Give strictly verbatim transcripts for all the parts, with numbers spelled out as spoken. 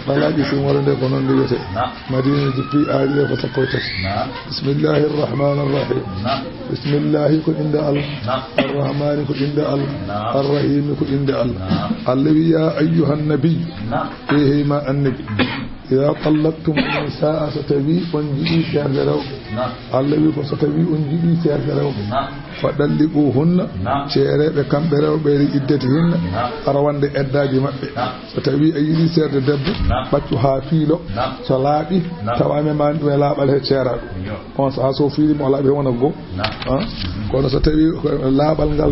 Ɗalaaji, si wonde ko noon ɗi wiyetee. Naam. Madina jippi aadi ɗe ko sappo e tati. Naam. Bismillahi rahmani rahim. Naam. Bismillahi ko innde Allah. Naam. Arrahmani ko innde Allah. Naam. Arrahimi ko innde Allah. Naam. Allah wi, "Ya ayyuhan nabi." Naam. Ee, hey ma annabi. "Ida tallaqtum nisaa," so tawi on jiɗi seerde rewɓe. Naam. Allah wi ko so tawi on jiɗi seerde rewɓe. Naam. "Fa ɗalliquhunna," Naam. ceereeɓe kamɓe rewɓe, "li iddatihinna," Naam. ara wonde eddaaji maɓɓe. Naam. So tawi a yiɗi seerde debbo, Naam. ɓaccu haa fiilo. Naam. So laaɓi, Naam. tawa a memaani ɗum e laaɓal he ceeraaɗo. Yo. On sahaa so fiili mo o laaɓi he wona goo. Naam. Ah? Kono so tawi ko laaɓal ngal,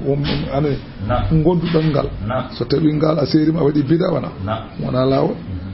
um, um, ane, Naam. gonduɗon ngal. Naam. So tawi ngal a seeri mo a waɗi bida wona. Naam. Wona laawol. Mhm.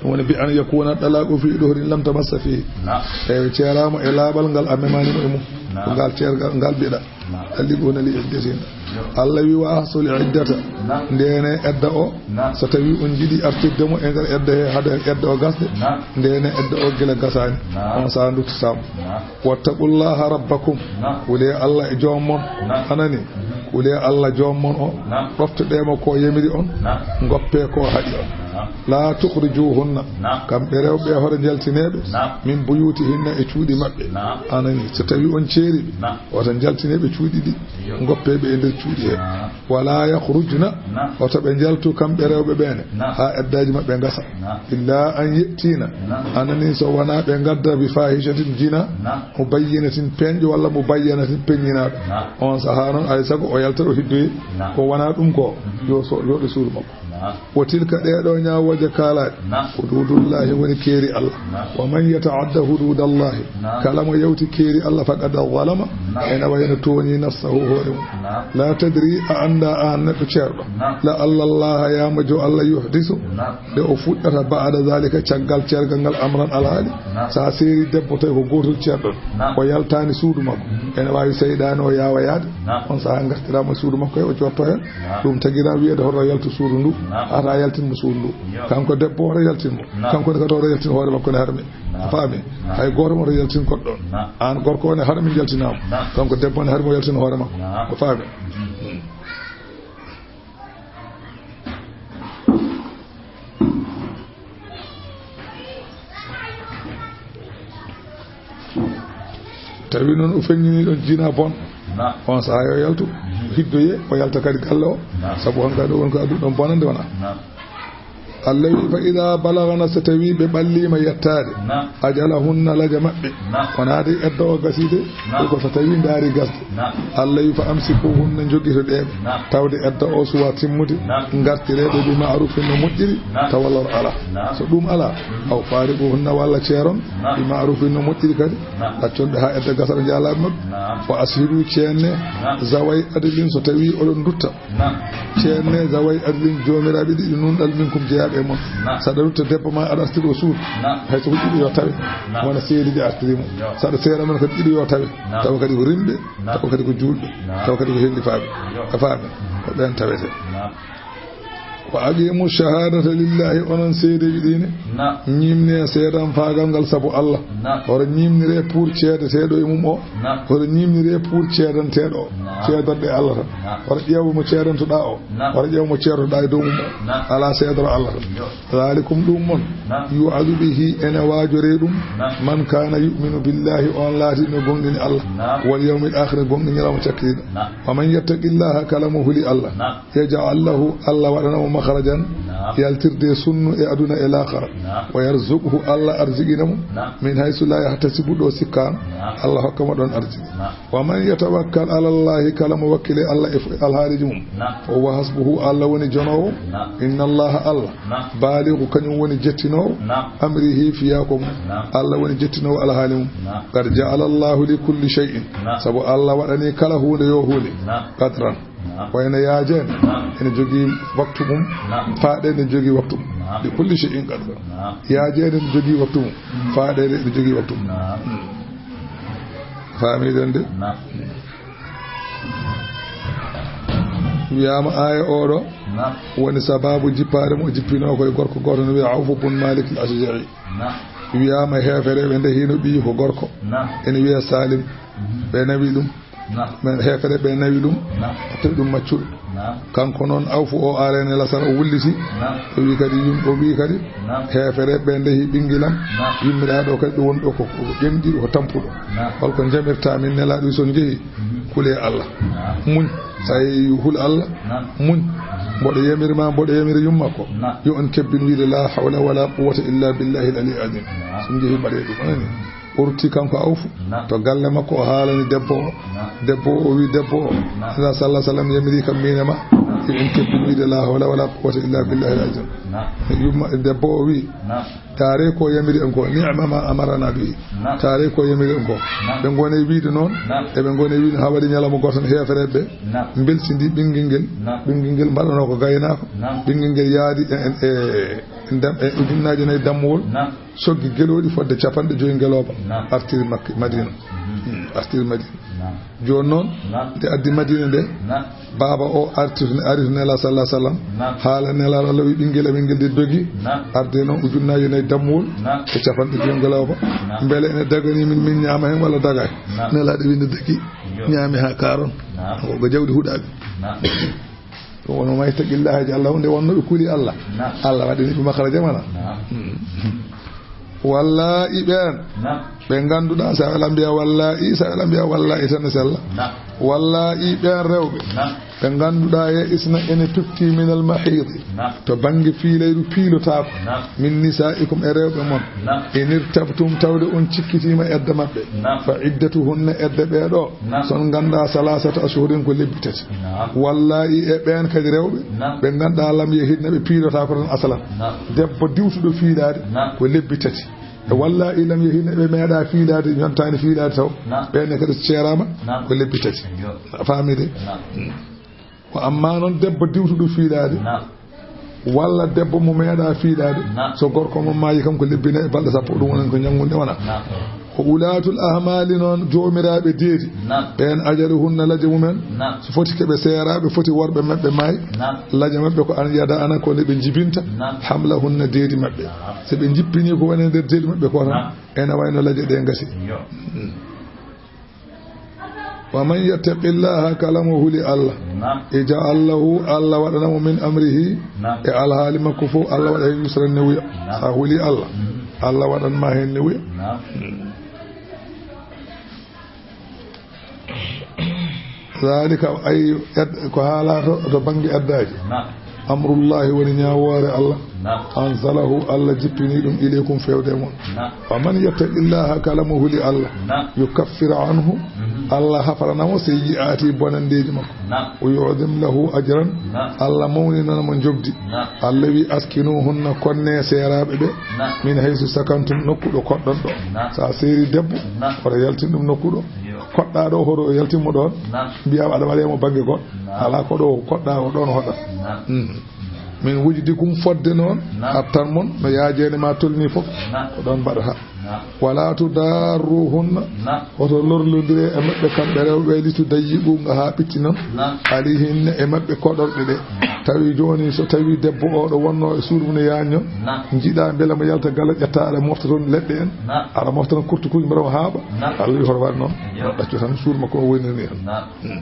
Ɗum woni bi an yakuna talaqu fi duhrin lam tamassa fihi. Naam. E ceeraama e laaɓal ngal a memaani mo e mum. Naam. Ko ngal ceergal, ngal bida. Naam. Talliquhunna li iddatihinna. Yo. Allah wi, "Wa ahsul iddata." Naam. Ndeene edda o. Naam. So tawi on jiɗi artirde mo e ngal edda he hade edda o gasde. Naam. Ndeene edda o gila gasaani. Naam. On sahaa nduttataamo. Naam. "Wattaqullaha rabbakum." Naam. Kulee Allah e joom mon. Naam. Anani. Mhm. Kulee Allah joom mon o. Naam. Ɗoftoɗee mo ko yamiri on. Naam. Ngoppee ko haɗi on. Naam. "La tukhrijuhunna." Naam. Kamɓe rewɓe hoto njaltinee ɓe. Naam. "Min buyutihinna," e cuuɗi maɓɓe. Naam. Anani, so tawi on ceeri ɓe, Naam. hoto njaltinee ɓe cuuɗi ɗi. Yo. Ngoppee ɓe e nder cuuɗi he. Naam. "Wala yakhrujna." Naam. Hoto ɓe njaltu kamɓe rewɓe ɓeene. Naam. Haa eddaaji maɓɓe ngasa. Naam. "Illa an ya'tina." Naam. Anani, so wonaa ɓe ngadda "bi fahishatin," jina. Naam. "Mubayyinatin," peeñɗo, walla "mubayyanatin," peññinaaɗo. Naam. On sahaa noon, alay sago o yalta o hiddoyi. Naam. Ko wonaa ɗum ko, Mhm. yo so, yo ɗo suudu makko. Naam. "Wa tilka," ɗee ɗoo ñaawooje kaalaaɗe, Naam. "huduudullahi," woni keeri Allah. Naam. "Wa man yata'adda huduudallahi," Naam. kala mo yawti keeri Allah, "faqad zalama," Naam. ene wayi no tooñi "nafsahu," hoore mum. Naam. "La tadri," a anndaa aan neɗɗo ceerɗo. Naam. "La'alla Allaha," yaama jo Allah, "yuhdisu," Naam. nde o fuɗɗata, "ba'da zalika," caggal ceergal ngal, "amran," alhaali. Naam. So a seeri debbo tawi ko gootol ceerɗon, Naam. o yaltaani suudu makko, Mhm. ene waawi seyɗaane o yaawa yaade. Naam. On sahaa ngartiraama e suudu makko he, o jotto heen. Naam. Ɗum tagiraama wiyeede hoto yaltu suudu ndu, Naam. hata yaltin mo suudu ndu. Yo. Kanko debbo hoto yaltin mo. Naam. Kanko ne kadi hoto yaltin hoore makko ne harmi. Naam. A faami? Naam. Hay gooto mo hoto yaltin goɗɗo. Naam. Aan gorko o ne harmi njaltinaama. Naam. Kanko debbo ne harmi o yaltin hoore makko. Naam. A faami? Mhm. Tawi noon o feññini ɗon jina bon. Naam. On sahaa yo yaltu, hiddoye, o yalta kadi galle o. Naam. Sabu hankadi o woni ko addu ɗon bonande wona. Naam. Allah wi, "Fa ida balagna," so tawi ɓe ɓalliima yettaade. Naam. "Ajalahunna," laja maɓɓe. Naam. Wonaa de edda o gasii de. Naam. Ko so tawi ndaari gasde. Naam. Allah wi, "Fa amsikuhunna," njogitoɗee ɓe. Naam. Tawde edda o suwaa timmude. Naam. Ngartiree ɓe "bi ma'rufin," no moƴƴiri, Naam. tawa lor alaa. Naam. So ɗum alaa, Mm. "aw fariquhunna," walla ceeron, Naam. "bi ma'rufin," no moƴƴiri kadi. Naam. Accon ɓe haa edda gasa ɓe njaalaa ɓe maɓɓe. Naam. "Wa ashidu," ceenne, Naam. "zaway adlin," so tawi oɗon ndutta. Naam. Ceenne, "zaway adlin," joomiraaɓe ɗiɗi nunɗal, "minkum," jeyaaɓe e mon. Naam. So aɗa rutta debbo ma, aɗa artiri o suudu. Naam. Hay so ko ɗiɗo yo tawe. Naam. Wona seedi ɗi artiri mo. Yo. So aɗa seera mon kadi ɗiɗo yo tawe. Naam. Tawa kadi ko rimɓe, Naam. tawa kadi ko juulɓe, Naam. tawa kadi ko hellifaaɓe. Yo. A faami? Ko ɓeen tawete. Naam. "Wa aqimu shahadata lillahi," onon seedeeji ɗi ne. Naam. Ñiimne seedan faagal ngal sabu Allah. Naam. Hoto ñiimnire pour ceedeteeɗo e mum o. Naam. Hoto ñiimnire pour ceedanteeɗo o. Naam. Ceedanɗe Allah tan. Naam. Hoto ƴeewa mo ceedantoɗaa o. Naam. Hoto ƴeewa mo ceertoɗaa e dow mum o. Naam. Alaa seedoro Allah tan. Yo. Zalikum ɗum mon. Naam. Yu'azu bihi ene waajoree ɗum. Naam. Man kana yu'minu billahi on laatino gomɗini Allah. Naam. Wal yawmil akhir gomɗini ñalawma cakkitiiɗo. Naam. Wa man yattaqillaha kala mo huli Allah. Naam. Yaj'al lahu Allah waɗana mo makhrajan. Naam. Yaltirde sunnu e aduna e laakhara. Naam. Wa yarzuqhu Allah arziqina mo. Naam. Min haysu la yahtasibu ɗo sikkaano. Naam. Allah hokka mo ɗon arziki. Naam. Wa man yatawakkal ala Allahi kala mo wakkile Allah e fu-, alhaaliji mum. Naam. Wa huwa hasbuhu Allah woni jonoowo. Naam. Inna Allaha Allah. Naam. Balighu kañum woni jettinoowo. Naam. Amrihi fiyaako mum. Naam. Allah woni jettinoowo alhaali mum. Naam. Qad ja'ala Allahu li kulli shay'in. Naam. Sabu Allah waɗani kala huunde yo huunde. Naam. Qadran. Naam. Wayno yaajeende. Naam. Ene jogii waktu mum. Naam. Faaɗeende ne jogii waktu mum. Naam. Li kulli shay'in qadran. Naam. Yaajeende ne jogii waktu mum. Mm. Faaɗeende ne jogii waktu mum. Naam. Mm. Faamiɗen de? Naam. Wiyaama aaya oɗo Naam. woni sababu jippaade mo, jippinoo ko e gorko gooto no wiya Awfu bun Malik al-Ashja'i. Naam. Wiyaama heefereɓe nde hino ɓiyi ko gorko. Naam. Ene wiya Salim. Mhm. Ɓe nawi ɗum. Naam. Men heefere ɓe nawi ɗum, Naam. Tawi ɗum maccuɗo. Naam. Kanko noon Awfu o areene lasara o wulliti. Naam. O wi kadi yim-, o wi kadi Naam. Heefere ɓe ndehi ɓingilam. Naam. Yummiraaɗo kadi ɗo woni ɗo ko, ko ƴemɗiiɗo, ko tampuɗo. Naam. Holko jamirta min Nelaaɗo wi so on njehi, Mhm. Kule Allah. Naam. Muñ. So a yehi hul Allah, Naam. Muñ. Mboɗo yamir ma, mboɗo yamira yumma ko. Naam. Yo on kebbin wiide la hawla wala quwwata illa billahi al-ali azim. Naam. So on njehi mbaɗe ɗum, anani. O rutti kanko Awfu Naam. To galle makko, o haalani debbo o. Naam. Debbo o, o wi debbo o, Naam. Nela sallallahu alaihi wasallam yamiri kam min e ma. Naam. Yo en kebbin wiide la hawla wala quwwata illa billahi al-azim. Naam. Yumma, debbo o wi, Naam. Taare ko yamiri en ko, ni'ma ma amarana bi. Naam. Taare ko yamiri en ko. Naam. Ɓe ngone wiide noon, Naam. Eɓe ngone wiide ha waɗi ñalawma gooto tan heefereɓe ɓe Naam. Mbelsidi ɓinngel ngel. Naam. Ɓinngel ngel mbaɗanoo ko gaynaako. Naam. Ɓinngel ngel yaadi e, e, e, e ndam-, e ujunnaaje nayi dammuwol. Naam. Soggi gelooɗi fodde capanɗe joyi ngelooba. Naam. Artiri Makka, Madina. Mhm. Hmm, artiri Madina. Naam. Jooni noon, Naam. Nde addi Madina nde, Naam. Baaba o arti, ari to Nelaaɗo sallallahu alaihi wasallam. Naam. Haala Nelaaɗo Allah wi ɓinngel amin ngel de dogi. Naam. Arde noon ujunnaaje nayi dammuwol. Naam. E capanɗe joyi ngelooba. Naam. Mbele ene daganii min, min ñaama heen walla dagaani? Naam. Nelaaɗo wi nde dagii. Yo. Ñaami haa kaaron. Naam. Ko jawdi huɗaaɓe. Naam. Ɗum woni, "Wa man yattaqillaha yaj'al lahu", nde wonnoo ɓe kuli Allah. Naam. Allah waɗani ɓe makhraja mana. Naam. Hmm. Wallaa'i ɓeen. Naam. Ɓe ngannduɗaa, so a waɗa mbiya wallaa'i, so a waɗa mbiya wallaa'i tan no sella. Naam. Wallaa'i ɓeen rewɓe. Naam. Ɓe ngannduɗaa ya isna ene tufti minal mahiidi. Naam. To bannge fiilayru piilotaako. Naam. Min nisaa'ikum e rewɓe mon. Naam. In irtabtum tawde on cikkitiima edda maɓɓe. Naam. Fa iddatuhunna edda ɓee ɗoo. Naam. So on nganndaa salaasata ashhurin ko lebbi tati. Naam. Wallaa'i e ɓeen kadi rewɓe. Naam. Ɓe ngannduɗaa lam yahidna ɓe piilotaako tan asalan. Naam. Debbo diwtuɗo fiilaade Naam. Ko lebbi tati. E wallaa'i lam yahidna ɓe meeɗaa fiilaade, yontaani fiilaade taw. Naam. Ɓeen ne kadi so ceeraama Naam. Ko lebbi tati. Yo. A faami de? Naam. Ko amma noon debbo diwtuɗo fiilaade. Naam. Walla debbo mo meeɗaa fiilaade. Naam. So gorko mum maayi kam ko lebbi nayi e balɗe sappo, ɗum wonani ko ñanngunde wona. Naam. Ko ulaatul ahmaali noon, joomiraaɓe deedi. Naam. Ɓeen ajaluhunna laje mumen. Naam. So foti keɓe seeraaɓe, foti worɓe maɓɓe maayi. Naam. Laje maɓɓe ko an yada ana ko nde ɓe njibinta. Naam. Hamlahunna deedi maɓɓe. Naam. So ɓe njippinii ko woni e nder deedi maɓɓe ko tan. Naam. Ene wayno laje ɗe ngasi. Yo. Mm. Wa man yattaqillaha kala mo huli Allah. Naam. Ij'al lahu Allah waɗana mo min amrihi. Naam. E alhaali makko fof Allah waɗa heen yusran newuya. Naam. Sa huli Allah. Mhm. Allah waɗan ma heen newuya. Naam. Mm. Zalika ay ed-, ko haalato to bannge eddaaji. Naam. Amrullahi woni ñaawoore Allah. Naam. Anzalahu Allah jippini ɗum ilaykum fewde mon. Naam. Wa man yattaqillaha kala mo huli Allah. Naam. Yukaffir anhu. Mhm. Allah hafarana mo seyyi'ati bonandeeji makko. Naam. Wa yu'zim lahu ajran. Naam. Allah mawninana mo njobdi. Naam. Allah wi askinuhunna konne seeraaɓe ɓe. Naam. Min haysu sakantum nokku ɗo koɗɗon ɗo. Naam. Sa seeri debbo. Naam. Oɗo yaltin ɗum nokku ɗo. Yo. Koɗɗa ɗo hoɗo yaltin mo ɗon. Naam. Mbiya aɗa waɗe mo bannge goɗɗo. Naam. Ala ko ɗo koɗɗa ko ɗon hoɗa. Naam. Mm. Min wujdikum fodde noon. Naam. Attan mon no yaajene ma tolni fof. Naam. Ko ɗon mbaɗata. Naam. Wala tudarruhunna. Naam. Oto lorlondire e maɓɓe kamɓe rewɓe li tudayyiqu nga haa ɓitti noon. Naam. Alayhinna e maɓɓe koɗorɗe ɗe. Naam. Tawi jooni so tawi debbo o ɗo wonno e suudu mum ne yaanyo. Naam. Njiɗa mbela mo yalta gala ƴetta aɗa mofta toon leɗɗe en. Naam. Aɗa mofta toon kurtukuuji mbaɗa mo haaɓa. Naam. Allah wi hoto waɗ noon. Yo. Ɗaccu tan suudu makko o woyniri ni tan. Naam. Hmm.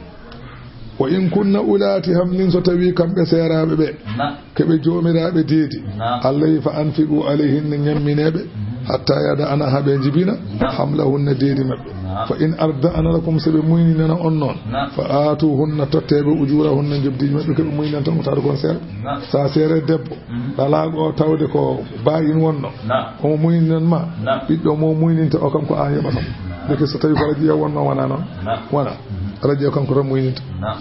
Wa in kunna ulaati hamlin, so tawi kamɓe seeraaɓe ɓe, Naam. Keɓe joomiraaɓe deedi. Naam. Allah wi, "Fa anfiqu alayhinna, ñammineeɓe, Mhm. hatta yada ana, haa ɓe njibina, Naam. hamlahunna, deedi maɓɓe. Naam. Fa in arda'na lakum, so ɓe muyninana on noon, Naam. fa aatuhunna, totteeɓe, ujurahunna, njobdiiji maɓɓe, ko ɓe muyninanta on, tawa ko on seere." Naam. Sa seere debbo, Mhm. ɗalaaɗo o tawde ko baa in wonno, Naam. omo muynina ma, Naam. ɓiɗɗo mo muyninta o, kanko an yoɓata. Naam. Ndeke so tawi ko rajiya wonno, wona noon? Naam. Wona. Mhm. Rajiya kanko tan muyninta. Naam.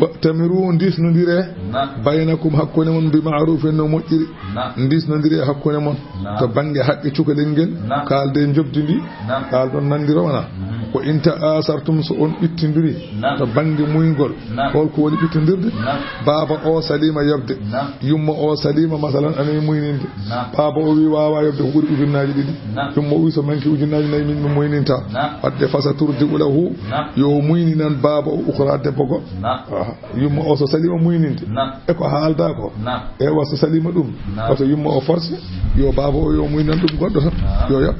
Wa'tamiru, ndisnondire, Naam. baynakum, hakkunde mon, bi ma'rufin, no moƴƴiri. Naam. Ndisnondire hakkunde mon. Naam. To bannge haqqe cukalel ngel, Naam. kaalde njobdi ndi, Naam. kaalɗon nanndiro wona. Mhm. Wa in ta'asartum, so on ɓittindiri, Naam. to bannge muygol, Naam. holko woni ɓittindirde? Naam. Baaba o saliima yoɓde. Naam. Yumma o saliima, masalan, anani muyninde. Naam. Baaba o wi waawa yoɓde ko ɓuri ujunnaaji ɗiɗi. Naam. Yumma o wi so manki ujunnaaji nayi min mi muyninta. Naam. Wadde fasa turdi'u lahu, Naam. yo muyninan baaba o ukhra debbo goɗɗo. Naam. Aha. Yumma o so saliima muyninde. Naam. E ko haalda ko. Naam. Ewa so saliima ɗum. Naam. Wata yumma o forcé. Yo baaba o yo muynan ɗum goɗɗo tan. Naam. Yo yoɓ.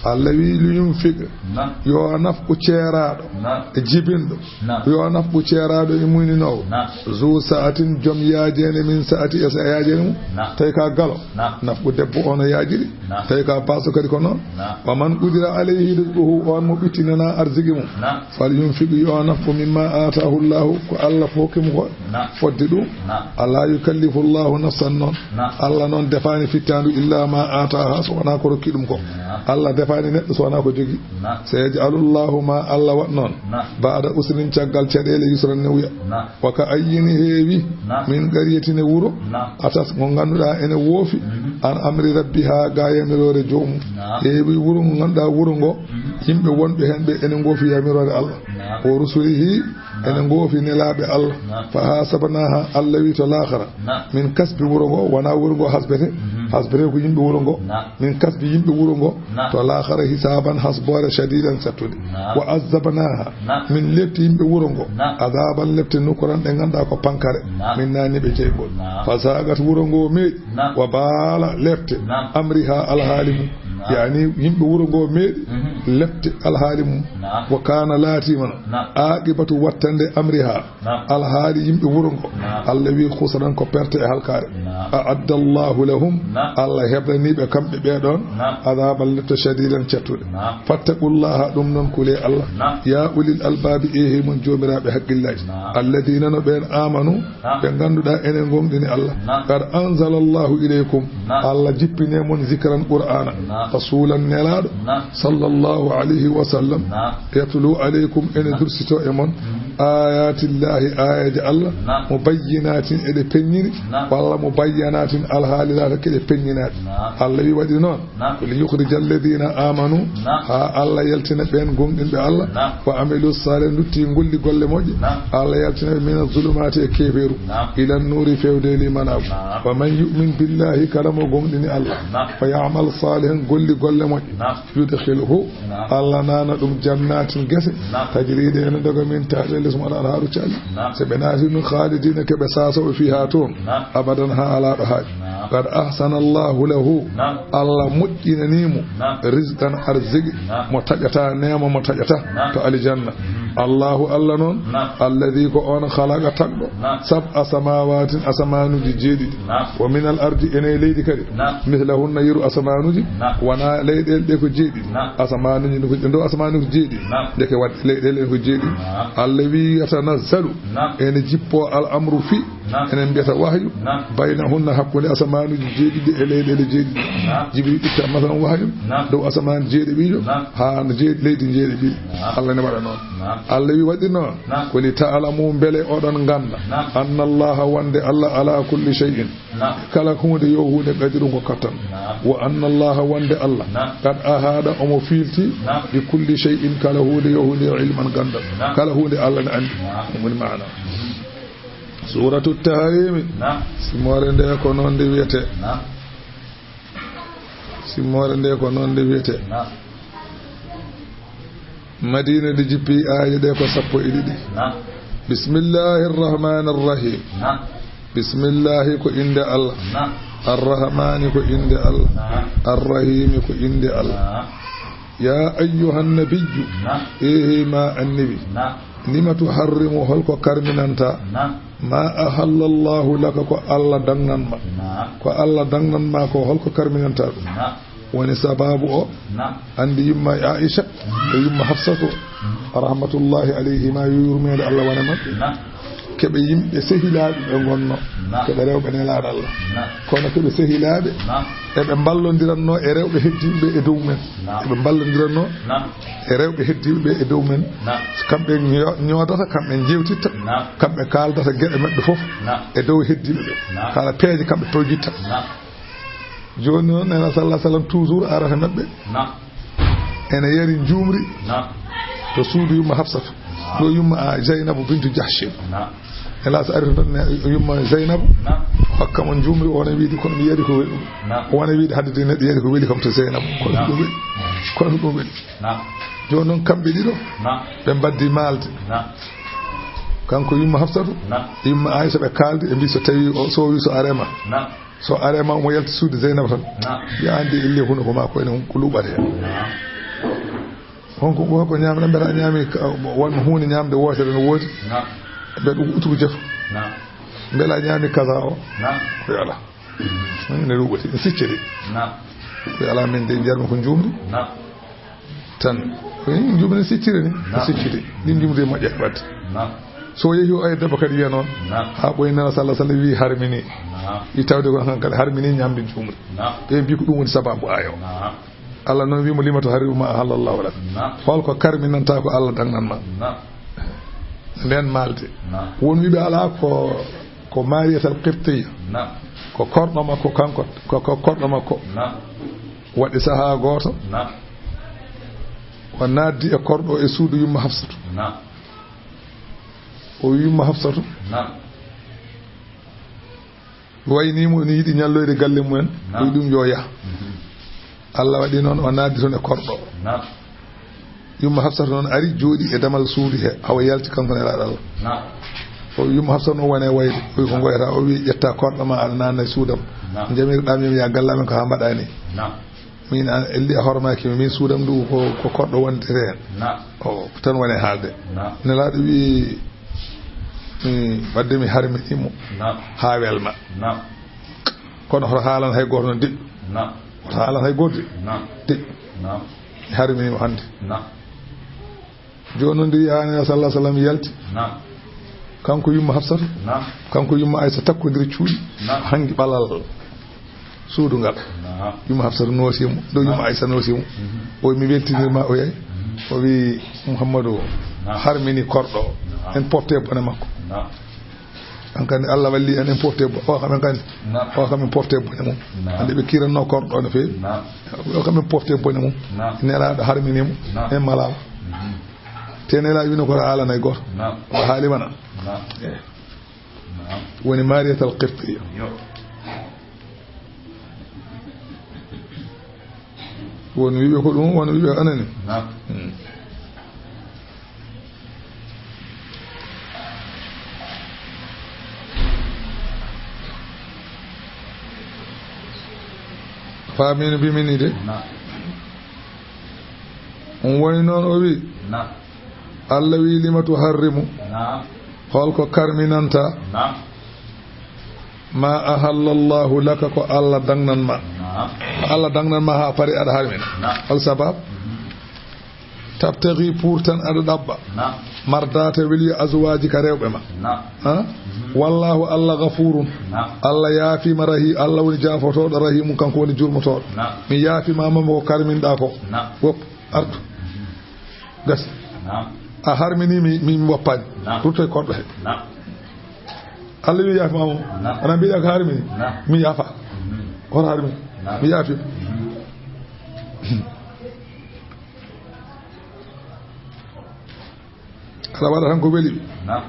Allah wi: "Li yunfiq", Naam. Yo nafqu ceeraaɗo, Naam. E jibinɗo. Naam. Yo nafqu ceeraaɗo e muninoowo. Naam. Zu sa'atin, jom yaajeende, min sa'ati, e sa-, yaajeende mum. Naam. Tawi ka galo, Naam. Nafqu debbo o no yaajiri. Naam. Tawi ka baaso kadi ko noon. Naam. Wa man qudira alayhi rizquhu, on mo ɓittinanaa arziki mum. Naam. Fal yunfiq, yo nafqu, mimma aataahu Allahu, ko Allah hokki mo ko. Naam. Fodde ɗum. Naam. Ala yukallifu Allahu nafsan noon. Naam. Allah noon defaani fittaandu illa ma aataaha, so wonaa ko rokki ɗum ko. Naam. Allah defaani neɗɗo so wonaa ko jogii. Naam. Sayaj'alu Allahu, ma Allah waɗ noon. Naam. Ba'da usrin, caggal caɗeele, yusran, newya. Naam. Wa ka ayyin, heewi. Naam. Min qaryatin, e wuro. Naam. Atat, ngo ngannduɗaa ene woofi. Mhm. An amri rabbiha, ga yamiroore joomum. Naam. Heewi wuro ngo ngannduɗaa wuro ngo, Mhm. Yimɓe wonɓe heen ɓe ene ngoofi yamiroore Allah. Naam. Wa rusulihi, Naam. Ene ngoofi nelaaɓe Allah. Naam. Fa hasabnaha, Allah wi to laakhara. Naam. Min kasbi wuro ngo, wonaa wuro ngo hasbete. Mhm. Hasbete ko yimɓe wuro ngo. Naam. Min kasbi yimɓe wuro ngo, Naam. To laakhara, hisaban, hasboore, shadidan, sattude. Naam. Wa azzabnaha, Naam. Min lepti yimɓe wuro ngo, Naam. Azaban, lepte, nukuran, ɗe ngannduɗaa ko pankare. Naam. Min naani ɓe jeygol. Naam. Fa zaqat, wuro ngo meeɗi. Naam. Wa baala, lepte. Naam. Amriha, alhaali mum. Naam. Yani yimɓe wuro ngo meeɗi Mhm. lepte alhaali mum. Naam. Wa kana, laatiima no. Naam. Aqibatu, wattande, amriha. Naam. Alhaali yimɓe wuro ngo. Naam. Allah wi khusran, ko perte e halkaare. Naam. A'adda Allahu lahum. Naam. Allah heblanii ɓe kamɓe ɓee ɗoon. Naam. Azaban, lepte, shadidan, cattuɗe. Naam. Fattaqullaha, ɗum noon kulee Allah. Naam. Ya ulil albaabi, eehi mon joomiraaɓe hakkillaaji. Naam. Alladina, no ɓeen, amanu, Naam. Ɓe ngannduɗaa ene ngoongɗini Allah. Naam. Qad anzala Allahu ilaykum. Naam. Allah jippinii mon zikran, Qur'aana. Naam. Rasulan, nelaaɗo. Naam. Sallallahu alayhi wa sallam. Naam. Yatlu alaykum, ene Naam. Dursito e mon. Mhm. Ayatillahi, ayaji Allah. Naam. Mubayyinatin, eɗe peññini. Naam. Walla mubayyanatin, alhaali laata keɗe peññinaɗe. Naam. Allah wi waɗi noon. Naam. Li yukhrija alladhina amanu, Naam. Haa Allah yaltina ɓeen goongɗinɓe Allah, Naam. Wa amilu salih, ndutti ngolli golle moƴƴe, Naam. Allah yaltina ɓe mina zulumaati e keefeeru, Naam. Ila nuuri, feewde e limanaagu. Naam. Wa man yu'min billahi, kala mo goongɗini Allah, Naam. Wa ya'mal salihan, golli golle moƴƴe, Naam. Yudkhilhu, Naam. Allah naana ɗum jannatin gese, Naam. Tajri, ɗe ene doga min tahtiha, les mum al anhaaru, caali. Naam. So ɓe naati ɗum, khalidina, keɓe saasooɓe, fiha, toon, Naam. Abadan, haa alaa ɗo haaɗi. Naam. Qad ahsana Allahu lahu, Naam. Allah moƴƴinanii mo, Naam. Rizqan, arziki, Naam. Mo taƴataa, neema mo taƴataa, Naam. To aljanna. Mhm. Allahu, Allah noon, Naam. Alladhi, ko on, khalaqa, tagɗo, Naam. Sab'a samawatin, asamaanuuji jeeɗiɗi, Naam. Wa minal ardi, ene e leydi kadi, Naam. Mithlahunna, yeru asamaanuuji, Naam. Wonaa leyɗeele ɗe ko jeeɗiɗi, Naam. Asamaanuuji ne ko, e dow asamaanuuji ko jeeɗiɗi, Naam. Ndeke waɗde leyɗeele ɗe ko jeeɗiɗi. Naam. Allah wi, yatanazzalu, Naam. Ene jippoo, al amru, fii, Naam. Enen mbiyata wahyu, Naam. Baynahunna, hakkunde asamaanuuji jeeɗiɗi e leyɗeele jeeɗiɗi. Naam. Jibril itta, masalan, wahyu, Naam. Dow asamaan jeeɗiɗiijo, Naam. Haa no jeeɗi, leydi jeeɗiɗi. Naam. Allah ne waɗa noon. Naam. Allah wi waɗi noon, Naam. Ko li ta'lamu, mbele oɗon ngannda, Naam. Anna Allaha, wonde Allah, ala kulli shay'in, Naam. Kala huunde yo huunde, qadirun, ko kattan. Naam. Wa anna Allaha, wonde Allah, Naam. Qad ahada, omo fiilti, Naam. Bi kulli shay'in, kala huunde yo huunde, ilman, ganndal. Naam. Kala huunde Allah ne anndi. Naam. Ɗum woni maana. Suuratu Tahrimi. Naam. Simmoore nde ko noon nde wiyetee. Naam. Simmoore nde ko noon nde wiyetee. Naam. Madiina nde jippi, aaye ɗe ko sappo e ɗiɗi. Naam. Bismillahi rrahmani rrahim. Naam. Bismillahi ko innde Allah. Naam. Arrahmani ko innde Allah. Naam. Arrahimi ko innde Allah. Naam. Ya ayyuhan nabiyyu. Naam. Eehi ma annabi. Naam. Lima tuharrimu, holko karminanta? Naam. Ma ahallallahu laka, ko Allah dagnan ma. Naam. Ko Allah dagnan ma ko, holko karminanta ɗum? Naam. Woni sababu o. Naam. Anndi yumma Aisha, mm, e yumma Hafsatu, mm, rahmatullahi alayhima, yo yurmeende Allah wone maɓɓe. Naam. Keɓe yimɓe sehilaaɓe ɓe ngonno. Naam. Keɓe rewɓe nelaaɗo Allah. Naam. Kono keɓe sehilaaɓe. Naam. Eɓe mballondiranno e rewɓe heddiiɓe ɓe e dow men. Naam. Eɓe mballondiranno, naam, e rewɓe heddiiɓe ɓe e dow men. Naam. Kamɓe ño-, ñoodata, kamɓe njeewtitta, naam, kamɓe kaaldata geɗe maɓɓe fof, naam, e dow heddiiɓe ɓe. Naam. Kala peeje kamɓe pewjitta. Naam. Jooni noon, Neena sallallahu alayhi wa sallam toujours arata maɓɓe. Naam. Ene yari njuumri. Naam. To suudu yumma Hafsatu. Naam. Ɗo yumma, a, Zaynabu bintu Jahshin. Naam. Helaas ari toon ne yumma Zaynabu. Naam. Hokka mo njuumri, o ne wiide, kono mi yari ko weli. Naam. O ne wiide hadde de neɗɗo yari ko weli kam to Zaynabu. Kono, naam, ɗum weli. Kono ɗum weli. Naam. Jooni noon kamɓe ɗiɗo, naam, ɓe mbaddi maalde. Naam. Kanko yumma Hafsatu, naam, yumma Aisha ɓe kaaldi, ɓe mbi so tawi o soowi so arema. Naam. So arema omo yalti suudu Zaynabu tan. Naam. Ya anndi elle hunuko makko ene ko luɓata heen. Naam. Honko, ko ñaamɗa, mbela a ñaami ka-, won huunde ñaamde wootere no woodi? Naam. Mbela ɗum utuku jatu? Naam. Mbela a ñaami kaza o? Naam. Ko yo alaa. Mhm. Ne ruɓoti, ne sicciri. Naam. Ko yo alaa, min de njarmi ko njuumri. Naam. Tan. Ko ni njuumri ne sicciri ni. Naam. Ne sicciri. Ɗin njuumri moƴƴa wadde. Naam. So yehi o ay debbo kadi wiya noon. Naam. Haa ɓoy nana sallallahu alaihi wasallam wi harmini. Naam. Wi tawde ko han kadi harmini ñaamde njuumri. Naam. Ɓe mbi ko ɗum woni sababu ayo. Naam. Allah noon wiimo, "Lima tuharrimu ma ahallallahu lak." Naam. Holko karminanta ko Allah dagnan ma? Naam. Nden maalde. Naam. Won wiɓe alaa ko, ko Mariyatal Qibtiya. Naam. Ko korɗo makko kanko, ko, ko korɗo makko. Naam. Waɗi sahaa gooto. Naam. O naatdi e korɗo e suudu yumma Hafsatu. Naam. O wi yumma Hafsatu. Naam. Waynimo ene yiɗi ñalloyde galle mumen. Naam. Wi ɗum yo yah. Mhm. Allah waɗi noon o naatdi toon e korɗo. Naam. Yumma Hafsata noon ari jooɗi e damal suudu he, hawa yalti kanko Nelaaɗo Allah. Naam. O wi yumma Hafsata noon wone wayde. O wi ko ngoyata, o wi ƴetta korɗo ma aɗa naatna e suudam. Naam. Jamirɗa mi ya gallamen ko haa mbaɗa ni. Naam. Min an elli a hormaaki mi, min suudam ndu ko, ko korɗo wontiree. Naam. O tan woni haalde. Naam. Nelaaɗo wi, mm, wadde mi harmini mo. Naam. Haa welma. Naam. Kono hoto haalan hay gooto no deƴƴu. Naam. Hoto haalan hay gooto de. Naam. Deƴƴu. Naam. Mi harmini mo hannde. Naam. Jooni noon nde wiyaani sallallahu alaihi wasallam yalti. Naam. Kanko yumma Hafsata. Naam. Kanko yumma Aysa takkondir cuuɗi. Naam. Hangi ɓalal suudu ngal. Naam. Yumma Hafsata noosi mo. Ɗo yumma Naam. Aysa noosi mo. Mhm. O wi mi weltinir ma o yayi. Mhm. O wi Muhammadu Naam. harmini korɗo. Naam. En porte bone makko. Naam. An kandi Allah walli en, en porte bo-, o kam en kandi. Naam. O kam en porte bone mum. Naam. Ande ɓe kiranno korɗo no feewi. Naam. O kam en porte bone mum. Naam. Nelaaɗo harmini mo. Naam. En malaama. Mhm. Te Nelaaɗo wino ko ala nay goto. Naam. O haali mana. Naam. Eh. Naam. Woni Mariyatal Qibtiya. Yo. Won wiɓe ko ɗum, won wiɓe anani. Naam. Hmm. Faamino bimini de. Naam. On woni noon o wi. Naam. Allah wi lima tuharrimu. Naam. Holko karminanta. Naam. Ma ahallallahu laka ko Allah dagnan ma. Naam. Ko Allah dagnan ma haa pari aɗa harmina. Naam. Hol sabab? Mhm. Tabtaghi pour tan aɗa ɗaɓɓa. Naam. Mardata weli azwajika rewɓe ma. Naam. Ha? Mhm. Wallahu Allah ghafurun. Naam. Allah yaafima rahi-, Allah woni jaafotoɗo rahimun kanko woni jurmotoɗo. Naam. Mi yaafima ma ko karminɗa ko. Naam. Wop. Artu. Gasi. Naam. A harmini mi, mi, mi woppaani. Naam. Rutto e korɗo he. Naam. Allah wi yaafi ma mo. Naam. Ana mbiɗa ko harmini? Naam. Mi yaafa. Mhm. Hoto harmini. Naam. Mi yaafi. Mhm. Aɗa waɗa tan ko weli. Naam.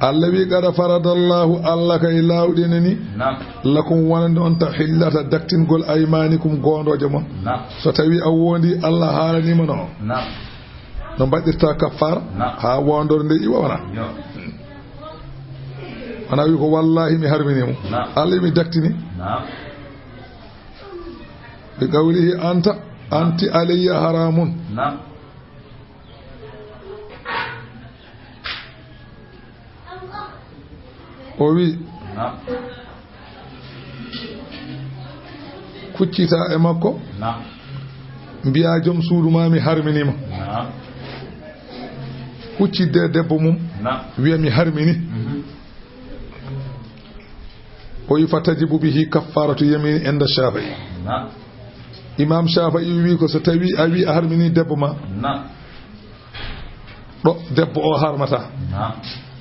Allah wi, "Qad faradallahu," Allah kay laawɗinani. Naam. "Lakum," wonande on, "tahillata," daktingol, "aymanikum," goondooje mon. Naam. So tawi a wondi, Allah haalanima no. Naam. No mbaɗirta kaffara. Naam. Haa wondorde nde iwa wona. Yo. Wona wi ko, "Wallahi, mi harmini mo." Naam. Allah mi daktini. Naam. Bi qawlihi, "Anta, anti alayya haramun." Naam. O wi, Naam. "Kuccita e makko." Naam. "Mbiya joom suudu ma mi harminima." Naam. Kuccidde e debbo mum. Naam. Wiya mi harmini. Mhm. O wi, "Fa tajibu bihi kaffaratu yamini inda Shafi'i." Naam. Imam Shafi'i wi ko so tawi a wi a harmini debbo ma. Naam. Ɗo debbo o harmata. Naam.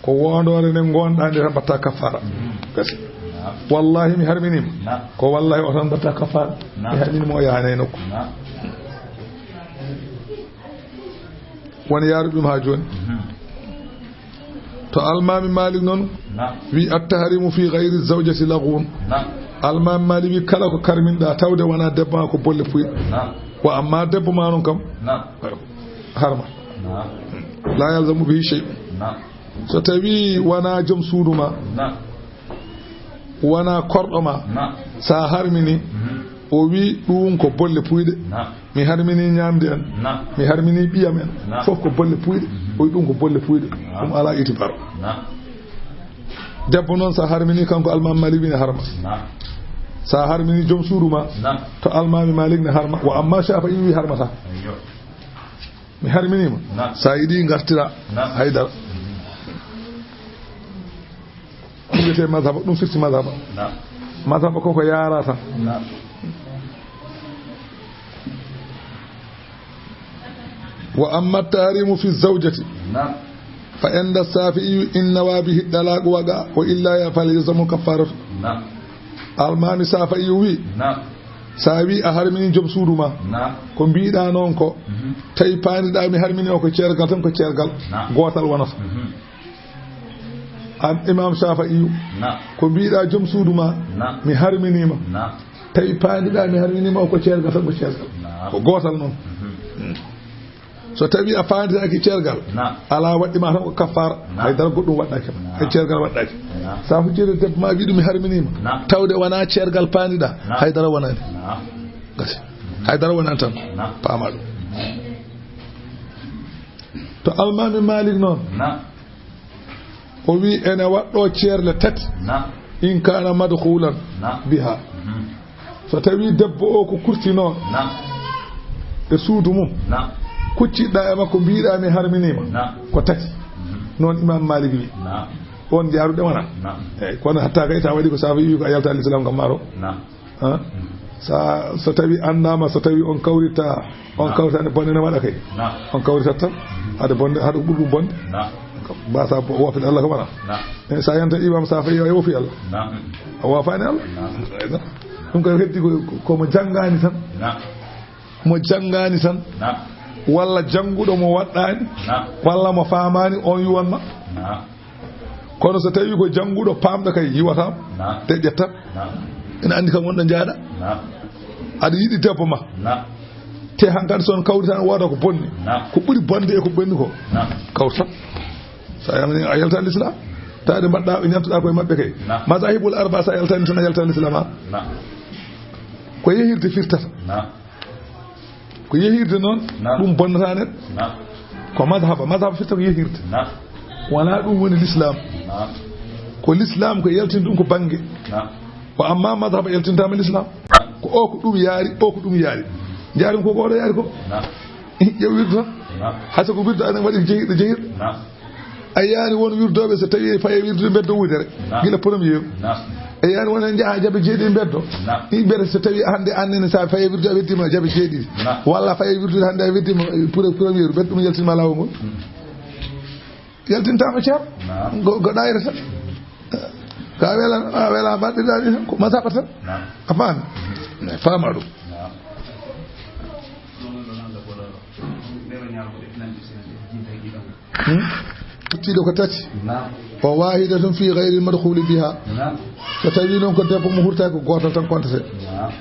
Ko wondore nde ngonɗa nde tan mbatta kaffara. Mhm. Gasi. Naam. "Wallahi mi harminima." Naam. Ko wallahi o tan mbatta kaffara. Naam. Mi harminima o yahana e nokku. Naam. Won yaaruɓe ɗum haa jooni. Mhm. To Almaami Maalik noon, Naam. Wi, "At-tahrimu fi ghayri zawjati laghwun." Naam. Almaami Maalik wi, "Kala ko karminɗa tawde wona debbo ma ko bolle puy." Naam. Wa amma debbo ma noon kam, Naam. Harma. Naam. La yalzamu bihi shay'un. Naam. So tawi wona joom suudu ma, Naam. Wona korɗo ma, Naam. Sa harmini, Mhm. O wi ɗum ko bolle puyɗe. Naam. Mi harmini ñaamde en. Naam. Mi harmini ɓiyam en. Naam. Fof ko bolle puyɗe. Mhm. O wi ɗum ko bolle puyɗe. Naam. Ɗum alaa itibar. Naam. Debbo noon, so a harmini, kanko Almaami Maalik wi ne harma. Naam. So a harmini joom suudu ma, naam, to Almaami Maalik ne harma. Wa amma Shaafi'i wi harmata. Ayyo. Mi harminiima. Naam. So a yiɗi ngartira. Naam. Haydara. Ɗum wiyetee mazhaba, ɗum firti mazhaba. Naam. Mazhaba ko ko yaara tan. Naam. Wa amma tahrimu fi zawjati. Naam. Fa inda Shafi'i in nawa bihi talaq waqa wa illa ya fal yalzamu kaffaratu. Naam. Almaami Shafi'i wi. Naam. Sa wi a harmini joom suudu ma. Naam. Ko mbiɗa noon ko. Mhm. Tawi paandiɗa mi harmini o ko ceergal tan, ko ceergal. Naam. Gootal wonata. Mhm. An Imam Shafi'i. Naam. Ko mbiɗa joom suudu ma. Naam. Mi harminiima. Naam. Tawi paandiɗa mi harminiima o ko ceergal tan, ko ceergal. Naam. Ko gootal noon. Mhm. So tawi a faanditaaki ceergal, naam, alaa waɗɗi ma tan ko kaffaara. Naam. Hay dara goɗɗum waɗɗaaki ma. Naam. Hay ceergal waɗɗaaki. Naam. Sa hucciri debbo ma, wiɗum mi harminiima. Naam. Tawde wonaa ceergal paandiɗa, naam, hay dara wonaani. Naam. Gasi. Hay dara wonaani tan. Naam. Paama ɗum. To Almaami Maalik noon. Naam. O wi ene waɗɗo ceerle tati. Naam. In kana madkhulan, naam, biha. Mhm. So tawi debbo o ko kurtinoo, naam, e suudu mum, naam, kucciɗɗa e makko mbiɗa mi harminiima, naam, ko tati. Mhm. Noon Imam Maalik wi. Naam. On jaaruɗe wona. Naam. Eyyi, kono hatta kay ta waɗi ko Shafi'i wi ko a yalta l'islam kam maro. Naam. Ha? Sa, so tawi anndaama, so tawi on kawrita, on, naam, kawrita ne bonde ne waɗa kay. Naam. On kawrita tan. Haɗa bonde, haɗa ɓurɗum bonde. Naam. Mbasa bo-, wofin Allah ko wona. Naam. E sa yanta imam Shafi'i o wofi Allah. Naam. A wofani Allah. Naam. Ɗum kay heddi ko, ko mo janngaani tan. Naam. Mo janngaani tan. Naam. Walla jannguɗo mo waɗɗaani. Naam. Walla mo faamaani, on yuwan ma. Naam. Kono so tawi ko jannguɗo paamɗo kay yiwata, naam, deƴƴat tan. Naam. Ina anndi kam wonɗo njaaɗa. Naam. Aɗa yiɗi debbo ma. Naam. Te hankadi so on kawri tan wooda ko bonni. Naam. Ko ɓuri bonde e ko bonni ko. Naam. Kawr tan. Sa yamini a yalta l'islam. Taade mbaɗɗa, ñamtuɗa koye maɓɓe kay. Naam. Mazahibul arba sa yaltani tan a yalta l'islam ha. Naam. Ko yehirde firtata. Naam. Ko yehirde noon, naam, ɗum bonnata neɗɗo. Naam. Ko mazhaba, mazhaba firta ko yehirde. Naam. Wonaa ɗum woni l'islam. Naam. Ko l'islam ko yaltini ɗum ko bannge. Naam. Ko amma mazhaba yaltintaama l'islam. Naam. Ko o ko ɗum yaari, o ko ɗum yaari. Njaari ko ko oɗo yaari ko. Naam. Ƴeew wirdu tan. Naam. Hay so ko wirdu aɗa waɗi jehirɗo, jehirɗo. Naam. A yiyaani won wirdooɓe so tawii faye wirdude mbeddo wudere. Naam. Gila premier. Naam. A yiyaani won heen njaha jabe jeeɗiɗi mbeddo. Naam. Ɗi mbiyata so tawii hannde aan nene so a faye wirdude a weddiima jabe jeeɗiɗi. Naam. Walla faye wirdude hannde a weddiima pour, premier mbeddo ɗum yaltinma laawol ngol. Mm. Yaltintaama ceer. Naam. Go, go daayira tan. Ka wela, a wela mbaɗɗirɗa ɗi tan ko masaba tan. Naam. A faami? Mm. Faama ɗum. Naam. Hmm? Tottiiɗo ko tati. Naam. Wa wahidatun fi ghayril madkhuli biha. Naam. So tawi noon ko debbo mo hurtaaki ko gootal tan kontete. Naam.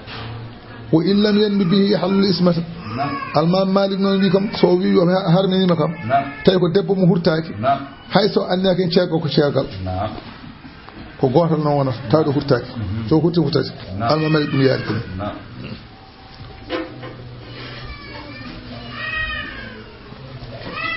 Wa in lam yanwi bihi halul ismata. Naam. Almaam Maalik noon wi kam, so o wi o ha-, harminiima kam. Naam. Tawi ko debbo mo hurtaaki. Naam. Hay so anniyaaki en ceergal ko ceergal. Naam. Ko gootal noon wonata, tawde hurtaaki. Mhm. So hurti ko tati. Naam. Almaam Maalik ɗum yaari ɗum. Naam.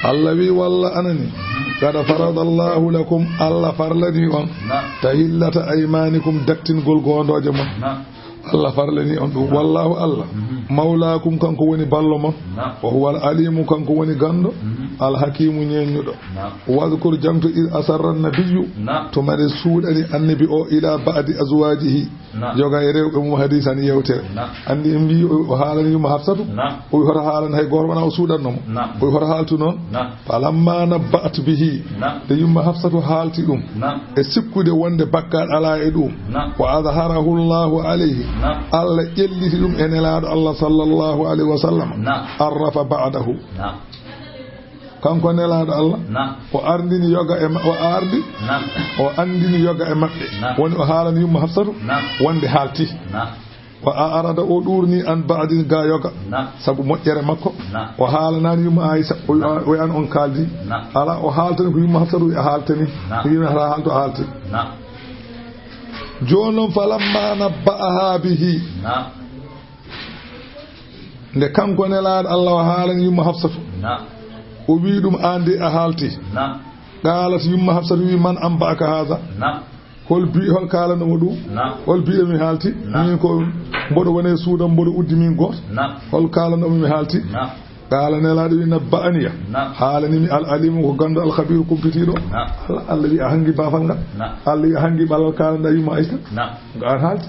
Allah wi, walla anani, qad faradallahu lakum, Allah farlani on, naam, tahillata aymanikum, dattingol goondooje mon. Naam. Allah farlani on ɗum. Wallahu, Allah, mhm, mawlaakum, kanko woni ballo mon. Naam. Wa huwa al-alimu, kanko woni ganndo. Mhm. Al-hakimu, ñeeñuɗo. Naam. Wadhkur, jangto, id asarra nabiyyu, naam, tuma nde suuɗani annabi o ila ba'di azwajihi. Naam. Yoga e rewɓe mum hadiisan yewtere. Naam. Anndi en mbii o, o haalani yumma Hafsatu. Naam. O wi hoto haalan hay gooto wona o suuɗanno mo. Naam. O wi hoto haaltu noon. Naam. Falamma nabba'at bihi. Naam. Nde yumma Hafsatu haalti ɗum. Naam. E sikkude wonde bakkaat alaa e ɗum. Naam. Wa adharahu Allahu alayhi. Naam. Allah ƴelliti ɗum e Nelaaɗo Allah sallallahu alayhi wa sallam. Naam. Arrafa ba'dahu. Naam. Kanko Nelaaɗo Allah, naam, o ardini yoga e ma-, o ardi, naam, o anndini yoga e maɓɓe. Naam. Woni o haalani yumma Hafsatu, naam, wonde haalti. Naam. Wa a'rada, o ɗuurni an ba'din ga yoga. Naam. Sabu moƴƴere makko. Naam. O haalanaani yumma Aisha, o, naam, o an on kaaldi. Naam. Ala, o haaltani ko yumma Hafsatu o haaltani. Naam. Ko yumma Hafsatu haalti. Naam. Jooni noon, falamma nabba'aha bihi. Naam. Nde kanko Nelaaɗo Allah o haalani yumma Hafsatu. Naam. O wi'i ɗum, "Aan de a haalti." Naam. Qaalat yumma Hafsatu wi'i, "Man anba'aka haadha?" Naam. Hol bi-, hol kaalanoo mo ɗum? Naam. Hol biiɗo mi haalti? Naam. Min ko mboɗo woni e suudam, mboɗo uddi min gooto. Naam. Hol kaalanoo mo mi haalti? Naam. Qaala Nelaaɗo wi'i, "Nabba'aniya." Naam. Haalani mi al alimu ko ganndo al khabiru kumpitiiɗo. Naam. Allah, Allah wi'i a hanngi baafal ngal. Naam. Allah wi'i a hanngi ɓalal kaalanɗaa yumma Aysata. Naam. Ko aan haalti.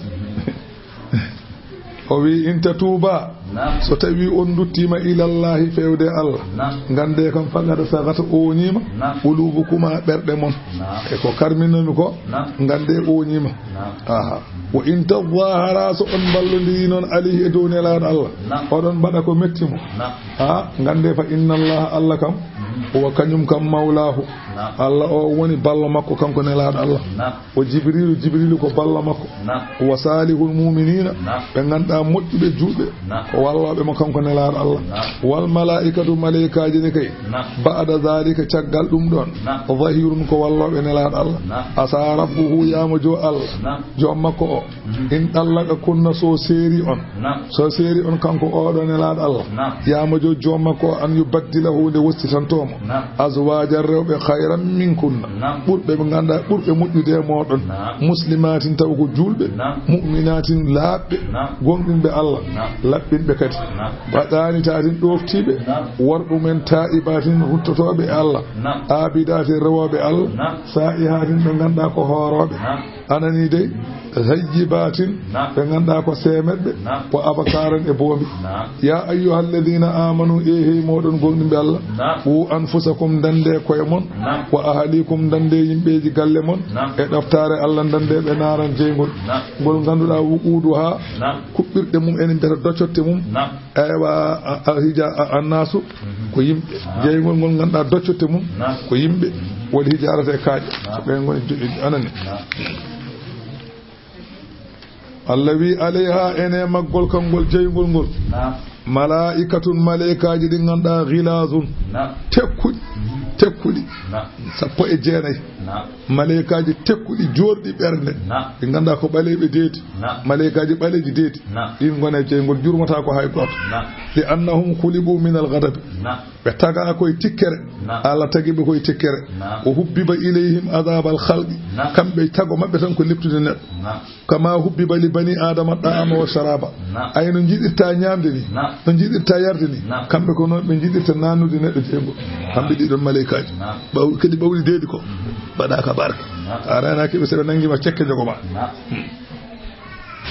O wi'i, "In tatuuba." Naam. So tawi on nduttiima ilallahi feewde Allah. Naam. Ngannde kam faqad sagat ooñiima. Naam. Qulubukuma ɓerɗe mon. Naam. E ko karminoomi ko. Naam. Ngannde ooñiima. Naam. Aha. Wa in tazahara, so on mballondiri noon alayhi e dow Nelaaɗo Allah. Naam. Oɗon mbaɗa ko metti mo. Naam. Ha, ngannde fa inna Allah Allah kam. Mhm. Wa kañum kam mawlaahu. Naam. Allah o woni ballo makko kanko Nelaaɗo Allah. Naam. O Jibriilu, Jibriilu ko ballo makko. Naam. Wa saalihul mu'miniina, naam, ɓe ngannduɗaa moƴƴuɓe juulɓe, naam, ko wallooɓe mo kanko Nelaaɗo Allah. Naam. Wal malaa'ikatu, maleykaaji ne kay. Naam. Ba'da zaalika, caggal ɗum ɗoon. Naam. Zahirun, ko wallooɓe Nelaaɗo Allah. Naam. Asaa rabbuhu, yaamo jo Allah. Naam. Joom makko o. Mhm. In ɗallaka kunna, so seeri on. Naam. So seeri on kanko oɗo Nelaaɗo Allah. Naam. Yaamo jo joom makko o, an yubaddilahu, nde wossitantoo mo. Naam. Azwaajan, rewɓe, khayran minkunna. Naam. Ɓurɓe ɓe ngannduɗaa, ɓurɓe moƴƴude e mooɗon. Naam. Muslimaatin, taw ko juulɓe. Naam. Mu'minaatin, laaɓɓe. Naam. Gomɗinɓe Allah. Naam. Laɓɓinɓe kadi. Naam. Wa qaanitaatin, ɗooftiiɓe. Naam. Worɓe mum en taa'ibaatin, ruttotooɓe e Allah. Naam. Aabidaatin, rewooɓe Allah. Naam. Saa'ihaatin, ɓe ngannduɗaa ko hoorooɓe. Naam. Anani dey, tayyibatin, naam, ɓe ngannduɗaa ko seemedɓe, naam, wa abkaaran e boombi. Naam. Ya ayyuhal ladina amanu, e hey mooɗon gomɗinɓe Allah, naam, qu anfusakum, ndande koye mon, naam, wa ahlikum, ndande yimɓeeji galle mon, naam, e ɗoftaare Allah, ndande ɓe naaran jeyngol. Naam. Ngol ngannduɗaa wuquduha, naam, kuɓɓirɗe mum en mbiyata doccotte mum. Naam. Eywa, a, a, hija-, a, annaasu, mhm, ko yimɓe. Naam. Jeyngol ngol ngannduɗaa doccotte mum, naam, ko yimɓe. Mhm. Wal hijaarata e kaaƴe. Naam. Ko ɓen ngoni jo-, anani. Naam. Allah wi alayha, ene maggol kangol jeyngol ngol. Naam. Malaa'ikatun, maleykaaji ɗi ngannduɗaa, ghilazun, naam, tekkuɗi, mhm, tekkuɗi. Naam. Sappo e jeenayi. Naam. Maleykaaji tekkuɗi, joorɗi ɓernde. Naam. Ɗi ngannduɗaa ko ɓaleeɓe deedi. Naam. Maleykaaji ɓaleeji deedi. Naam. Ɗin ngona e jeyngol, jurmataako hay gooto. Naam. Li annahum khuliqu min al-ghadab. Naam. Ɓe tagaa koye tikkere. Naam. Allah tagi ɓe koye tikkere. Naam. Wa hubbiba ilayhim adhabal khalqi. Naam. Kamɓe tago maɓɓe tan ko leptude neɗɗo. Naam. Kama hubbiba li bani Adama da'ama wa sharaba. Naam. Ay no njiɗirta ñaamde ni, naam, no njiɗirta yarde ni, naam, kamɓe ko noon ɓe njiɗirta naannude neɗɗo jeyngol. Naam. Kamɓe ɗiɗon maleykaaji. Naam. Ɓaw-, kadi ɓawli deedi ko. Mhm. Mbaɗa ka barka. Naam. A reenaaki ɓe, so ɓe nanngi ma cekke jogo ma. Naam. Hmm.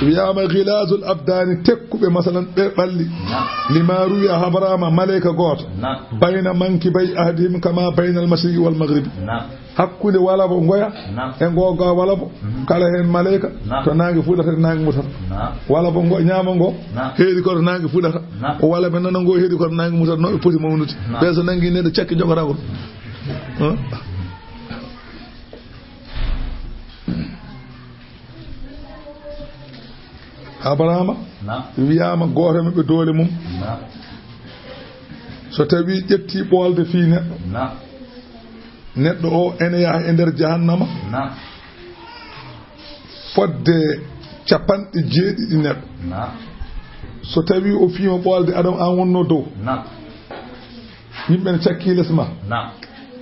Wiyaama ghilazul abdani, tekkuɓe, masalan, ɓe ɓalli. Naam. Lima ruwiya, habraama maleyka gooto. Naam. Bayna mankibay ahadihim kama baynal mashriqi wal maghribi. Naam. Hakkunde walabo ngoya, naam, e ngoga walabo, mhm, kala heen maleyka, naam, to naange fuɗata, naange mutata. Naam. Walabo ngo, ñaamo ngo, naam, heedi ko to naange fuɗata. Naam. O walabe nana ngo heedi ko to naange mutata, no ɓe poti mawnude. Naam. Ɓe so nanngi neɗɗo cakke jogotaako ɗum. Huh? Abrahaama, naam, wiyaama gooto e maɓɓe doole mum. Naam. So tawii ƴettii ɓoolde fii neɗɗo, naam, neɗɗo o ene yaha e nder jahannama, naam, fodde capanɗe jeeɗiɗi neɗɗo. Naam. So tawii o fiima ɓoolde, aɗa, aan wonnoo dow. Naam. Yimɓe ne cakkii les ma. Naam.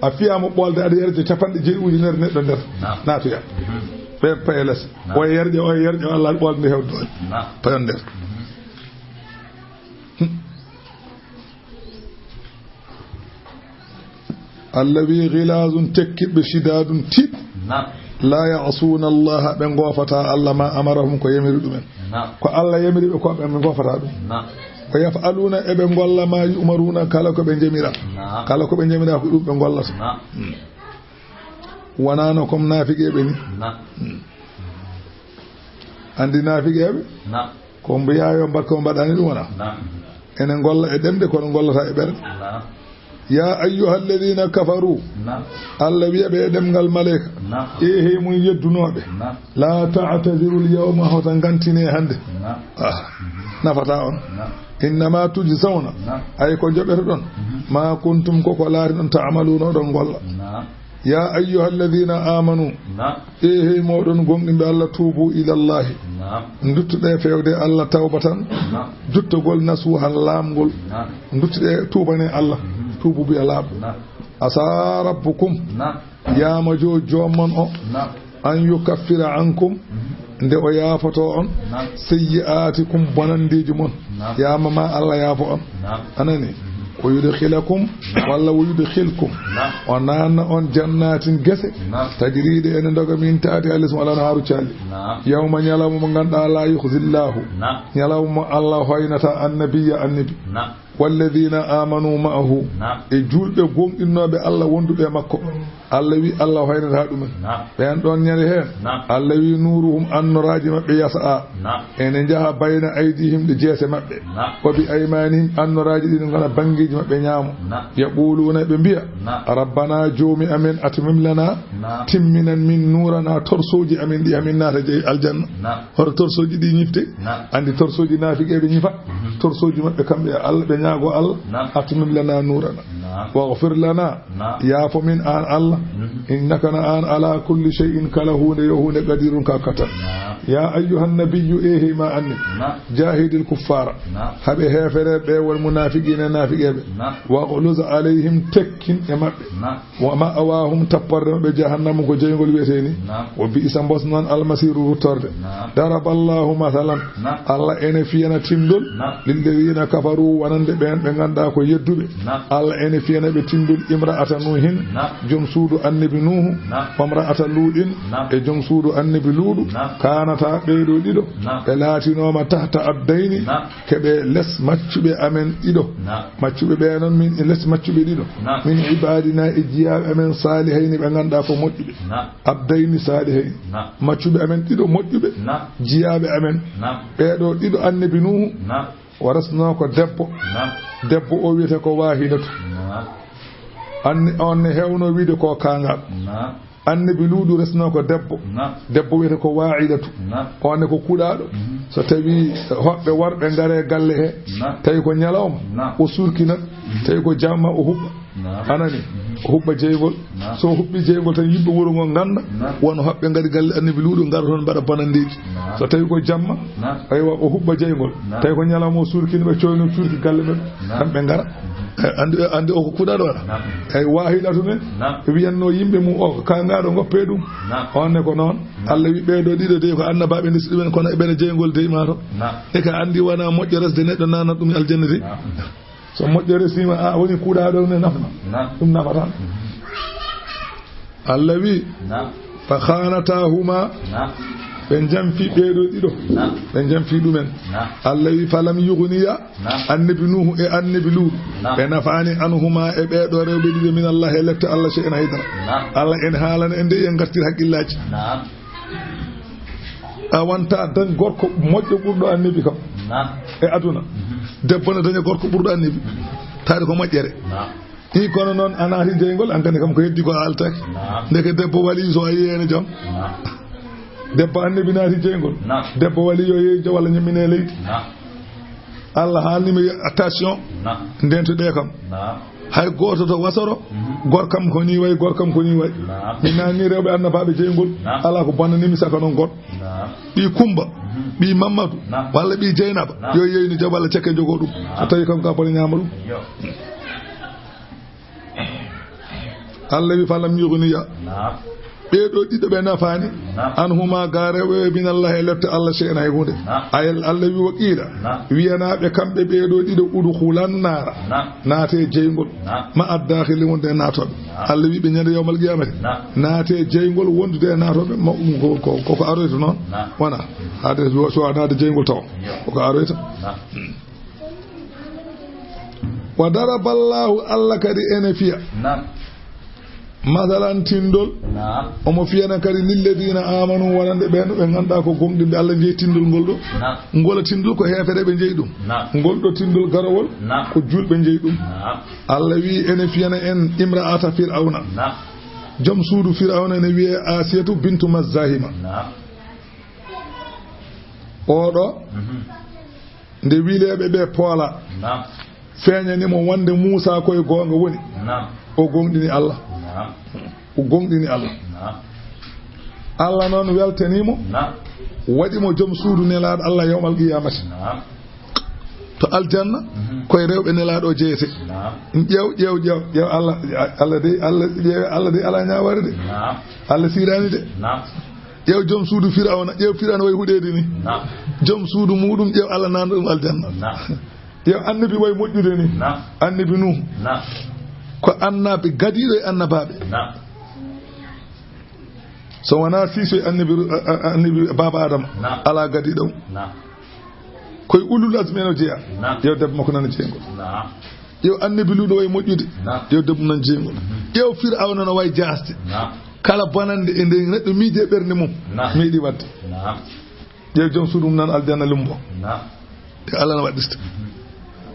A fiyaama ɓoolde, aɗa yarja capanɗe jeeɗiɗi ujunere neɗɗo nder. Naam. Naatoya. Mhm. Ɓe paye les. Naam. Oya yarja, oya yarja, o Allah ɓoolde nde heewa doole. Naam. Payon nder. Mhm. Hmm. Allah wi, ghilazun, tekkiɓe, shidadun, tiiɗ. Naam. La ya'suna Allah, ɓe ngoofata Allah ma amarahum, ko yamiri ɗumen. Naam. Ko Allah yamiri ɓe ko, ɓe ngoofata ɗum. Naam. Wa yaf'aluna, eɓe ngolla, ma yu'maruna, kala ko ɓe jamira. Naam. Kala ko ɓe jamira ko ɗum ɓe ngollata. Naam. Hmm. Wonano comme naafiqeeɓe ni. Naam. Hmm. Anndi naafiqeeɓe? Naam. Ko mbiyaa yo mbaɗ ko mbaɗani ɗum wona. Naam. Ene ngolla e ɗemɗe kono ngollata e ɓerɗe. Naam. Ya ayyuhalladhina kafaru. Naam. Allah wiya ɓe e ɗemngal maleyka. Naam. E hey mun yeddunooɓe. Naam. La ta'tazirul yawma, hota ngantine hannde. Naam. Ah, nafata on. Naam. Innama tujzawna. Naam. Ay ko joɓetoɗon. Mhm. Ma kuntum, koko laari ɗon, ta'maluna, oɗon ngolla. Naam. Ya ayyuhalladhina amanu, Naam. E hey mooɗon gomɗinɓe Allah, tuubu ilallahi. Naam. Nduttuɗe fewde Allah tawbatan. Naam. Duttugol nasuhan laamgol. Naam. Nduttuɗe tuubane Allah. Mhm. Tuubu biya laaɓɗo. Naam. Asa rabbukum. Naam. Yaama jo joomon o. Naam. An yukaffira ankum. Mhm. Nde o yaafoto on. Naam. Sayyi'atikum, bonandeeji mon. Naam. Yaama ma Allah yaafo on. Naam. Anani? Mhm. Wa yudkhilakum, Naam. walla wa yudkhilkum. Naam. O naanna on jannatin gese. Naam. Tajriiɗe ene ndoga min taati al ismu al anhaaru caali. Naam. Yawma, ñalawma mo ngannduɗaa, la yukhzillahu. Naam. Ñalawma mo Allah hoynata annabiyya, annabi. Naam. Walladhina amanu ma'ahu. Naam. E juulɓe gomɗinnooɓe Allah wonduɓe e makko. Allah wi Allah hoynata ɗumen. Naam. Ɓen ɗon ñande heen. Naam. Allah wi nuuruhum, annoraaji maɓɓe yas'a. Naam. Ene njaha bayna aydihim, ɗe jeese maɓɓe. Naam. Wa bi aymanihim, annoraaji ɗin ngona banngeeji maɓɓe ñaamo. Naam. Yaquluna, ɓe mbiya. Naam. Rabbana, joomi amen, atmim lana, Naam. timminan min nuurana, torsooji amen ɗi amin naata jey aljanna. Naam. Hoto torsooji ɗi ñifte. Naam. Anndi torsooji naafiqeeɓe ñifa. Mhm. Torsooji maɓɓe kamɓe e Allah, ɓe ñaago Allah. Naam. Atmim lana nuurana. Naam. Waghfir lana. Naam. Yaafo min an Allah. Mhm. Innaka na an ala kulli shay'in, kala huunde yo huunde, qadirun, ka katan. Naam. Ya ayyuhan nabiyyu, e hey ma annabi. Naam. Jahidil kuffara. Naam. Haɓe heefereeɓe wal munafiqina, naafiqeeɓe. Naam. Waghluz alayhim, tekkin e maɓɓe. Naam. Wa ma'awahum, tapporde maɓɓe jahannama ko jeyngol wiyetee ni. Naam. Wa bi'sa, mbos noon, almasiru, ruttorde. Naam. Daraballahu mathalan. Naam. Allah ene fiyana tindol. Naam. Lilladhina kafaru, wonande ɓeen ɓe ngannduɗaa ko yedduɓe. Naam. Allah ene fiyana ɓe tindol imra'ata Nuhin, Naam. joom suudu annabi Nuhu, Naam. wa imra'ata Lutin, Naam. e joom suudu annabi Luuɗu, Naam. kanata ɓee ɗoo ɗiɗo, Naam. ɓe laatinooma tahta abdayni, Naam. keɓe les maccuɓe amen ɗiɗo. Naam. Maccuɓe ɓee noon, min les maccuɓe ɗiɗo. Naam. Min ibadina, e jiyaaɓe amen, salihayni, ɓe ngannduɗaa ko moƴƴuɓe. Naam. Abdayni salihayni. Naam. Maccuɓe amen ɗiɗo moƴƴuɓe. Naam. Jiyaaɓe amen. Naam. Ɓee ɗoo ɗiɗo annabi Nuhu. Naam. O resnoo ko debbo. Naam. Debbo o wiyetee ko Waahidatu. Naam. Anni-, on ne heewno wiide ko kaangal. Naam. Annabi Luuɗu resnoo ko debbo. Naam. Debbo wiyetee ko Waa'ilatu. Naam. On ne ko kuɗaaɗo. Mhm. So tawi hoɓɓe worɓe ngare galle he, Naam. tawi ko ñalawma, Naam. o surkina, Mhm. tawi ko jamma o huɓɓa. Naam. Anani? Mhm. O huɓɓa jeyngol. Naam. So o huɓɓi jeyngol tan, yimɓe wuro ngo ngannda, Naam. won hoɓɓe ngari galle annabi Luuɗu, ngara toon mbaɗa bonandeeji. Naam. So tawi ko jamma, Naam. aywa, o huɓɓa jeyngol. Naam. Tawi ko ñalawma, o surkini ɓe, coyno surki galle men. Naam. Kamɓe ngara. Mhm. Eh, anndi, anndi o ko kuɗaaɗo waɗa. Naam. Eyi, Waahidatu ne Naam. wiyatnoo yimɓe mum o ko kaangaaɗo, ngoppee ɗum. Naam. On ne ko noon. Naam. Allah wi ɓee ɗoo ɗiɗo de ko annabaaɓe, nde si ɗumen, kono eɓena jeyngol dey maa to. Naam. E ka anndi wona moƴƴo resde neɗɗo naana ɗum aljanna de. Naam. So moƴƴo resiima, a woni kuɗaaɗo ne nafna. Naam. Ɗum nafataa. Mhm. Allah wi, Naam. Fa khanatahuma, Naam. ɓe jamfi ɓee ɗoo ɗiɗo. Naam. Ɓe jamfi ɗumen. Naam. Allah wi, falam yughniya, Naam. annabi Nuhu e annabi Luuɗu, Naam. ɓe nafaani anhuma e ɓee ɗoo rewɓe ɗiɗo min Allah e lepte Allah shay'an hay dara. Naam. Allah ene haalana en de, en ngartir hakkillaaji. Naam. A wonta dañ gorko moƴƴo ɓurɗo annabi kam Naam. e aduna. Mhm. Debbo ne daña gorko ɓurɗo annabi. Mhm. Taade ko moƴƴere. Naam. Ii, kono noon a naati jeyngol, an kadi kam ko heddi ko a altaaki. Naam. Ndeke debbo wali so a yiyeene jam. Naam. Debbo annabi naati jeyngol. Naam. Debbo wali yo yeejo walla ñammine leydi. Naam. Allah haalni mi attention. Naam. Ndento ɗe kam. Naam. Hay gooto to wasoro, Mhm. gorkam ko ni way, gorkam ko ni way. Naam. Mi naani rewɓe annabaaɓe jeyngol, Naam. alaa ko bonnanimi saka noon goɗɗo. Naam. Ɓii Kumba, Mhm. ɓii Mammadu, Naam. walla ɓii Jeynaba, Naam. yo yeynu jam walla cekke jogoo ɗum. Naam. So tawi kam ka bone ñaama ɗum. Yo. Allah wi, falam yughniya. Naam. Ɓee ɗoo ɗiɗo ɓe nafaani. Naam. Anhuma, gaa rewɓe ɓe, min Allah e lepte Allah shay'an hay huunde. Naam. Ay, Allah wi, wa qiila. Naam. Wiyanaaɓe kamɓe ɓee ɗoo ɗiɗo, udkhulan naara. Naam. Naate jeyngol. Naam. Ma addakhili wonde e naatooɓe. Naam. Allah wi ɓe ñande yawmal qiyamati. Naam. Naate jeyngol wondude e naatooɓe. Ma, um, ko, ko, ko, ko aroyta noon. Naam. Wona. Haade so, so a naade jeyngol taw. Yo. Ko ko aroyta. Naam. Wa daraballahu, Allah kadi ene fiya. Naam. Masalan, tindol. Naam. Omo fiyana kadi lilladina amanu, wonande ɓeen ɓe ngannduɗaa ko gomɗinɓe Allah, njeyi tindol ngol ɗo. Naam. Ngol tindol ko heefereɓe njeyi ɗum. Naam. Ngol ɗo tindol garowol Naam. ko julɓe njeyi ɗum. Naam. Allah wi ene fiyana en imra'ata Fir'auna. Naam. Joom suudu Fir'auna ene wiye Asiyatu bintu Mazzahima. Naam. Oɗo, Mhm. nde wileeɓe ɓe poola, Naam. feeñani mo wonde Muusa koye goonga woni, Naam. o gomɗini Allah. Naam. O gonɗini Allah. Naam. Allah noon weltanii mo, Naam. waɗi mo joom suudu nelaaɗo Allah yawmal qiyaamati. Naam. To aljanna, Mhm. koye rewɓe nelaaɗo o jeyete. Naam. Ƴeew, ƴeew, ƴeew, ƴeew Allah, Allah dey, Allah, ƴeew Allah dey alaa ñaawaare de. Naam. Allah siiraani de. Naam. Ƴeew joom suudu Firawna, ƴeew Firawna wayi huɗeede ni. Naam. Joom suudu muuɗum, ƴeew Allah naatna ɗum aljanna. Naam. Yo annabi way moƴƴude ni. Naam. Annabi Nuhu. Naam. Ko annabi gadiiɗo e annabaaɓe. Naam. So wonaa siiso e annabi, a, a, annabi baaba Adama. Naam. Alaa gadiiɗo. Naam. Koye ulul azmi en o jeyaa. Naam. Yo debbo makko nana jeygol. Naam. Yo annabi Luuɗo way moƴƴude. Naam. Yo debbo nana jeygol. Mhm. Ƴeew Firawna no way jaasde. Naam. Kala bonannde e nde neɗɗo miiji e ɓernde mum. Naam. Meeɗi waɗde. Naam. Ƴeew joom suudu mum nan aljanna lumbo. Naam. Te Allah no waɗirta.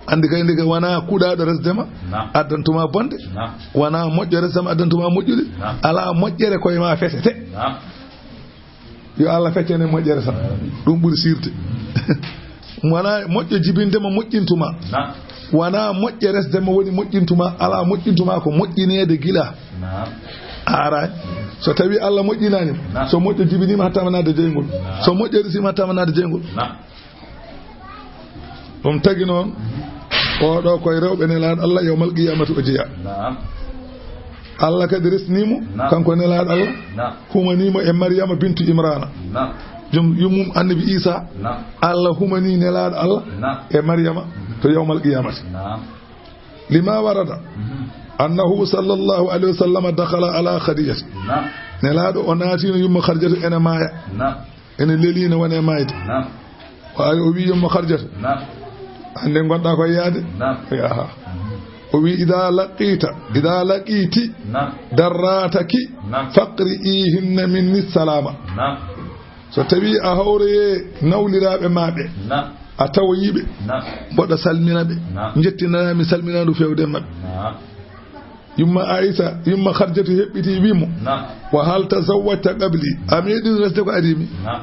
Anndi kay ndeke wonaa kuɗaaɗo resde ma, Naam. addantuma bonde. Naam. Wonaa moƴƴo resde ma, addantuma moƴƴude. Naam. Alaa moƴƴere koye ma fesete. Naam. Yo Allah feccane moƴƴere tan. Ɗum ɓuri siirde. Wonaa moƴƴo jibinde ma moƴƴintuma. Naam. Wonaa moƴƴe resde ma woni moƴƴintuma. Alaa moƴƴintuma ko moƴƴineede gila. Naam. A araani. So tawii Allah moƴƴinaani ma, Naam. so moƴƴo jibiniima hatta ma naatde jeyngol. Naam. So moƴƴo resiima hatta ma naatde jeyngol. Naam. Ɗum tagi noon, oɗo koye rewɓe nelaaɗo Allah yawmal qiyaamati o jeyaa. Naam. Allah kadi resnii mo, Naam. kanko nelaaɗo Allah, Naam. humanii mo e Maryama bintu Imrana. Naam. Joom yummum annabi Isa, Naam. Allah humanii nelaaɗo Allah Naam. e Maryama to yawmal qiyaamati. Naam. Lima warada Mhm. annahu sallallahu alayhi wa sallam dakhala ala Khadijata. Naam. Nelaaɗo o naatino yumma Khadijata ene maaya. Naam. Ene lelii no wone maayde. Naam. O ari o wi yumma Khadijata. Naam. Annde ngonɗaa ko yaade. Naam. Yaha. Mhm. O wi ida laqita, ida laqiti Naam. darrataki Naam. faqri'ihinna minni salama. Naam. So tawii a hawroyee nawliraaɓe ma ɓe, Naam. a tawoyii ɓe, Naam. mboɗo salmina ɓe, Naam. njettinanaa mi salminaandu feewde e maɓɓe. Naam. Yumma Aisa, yumma Khadijatu heɓɓiti wi mo, Naam. wa hal tazawwajta qabli? A meeɗino resde ko adii mi? Naam.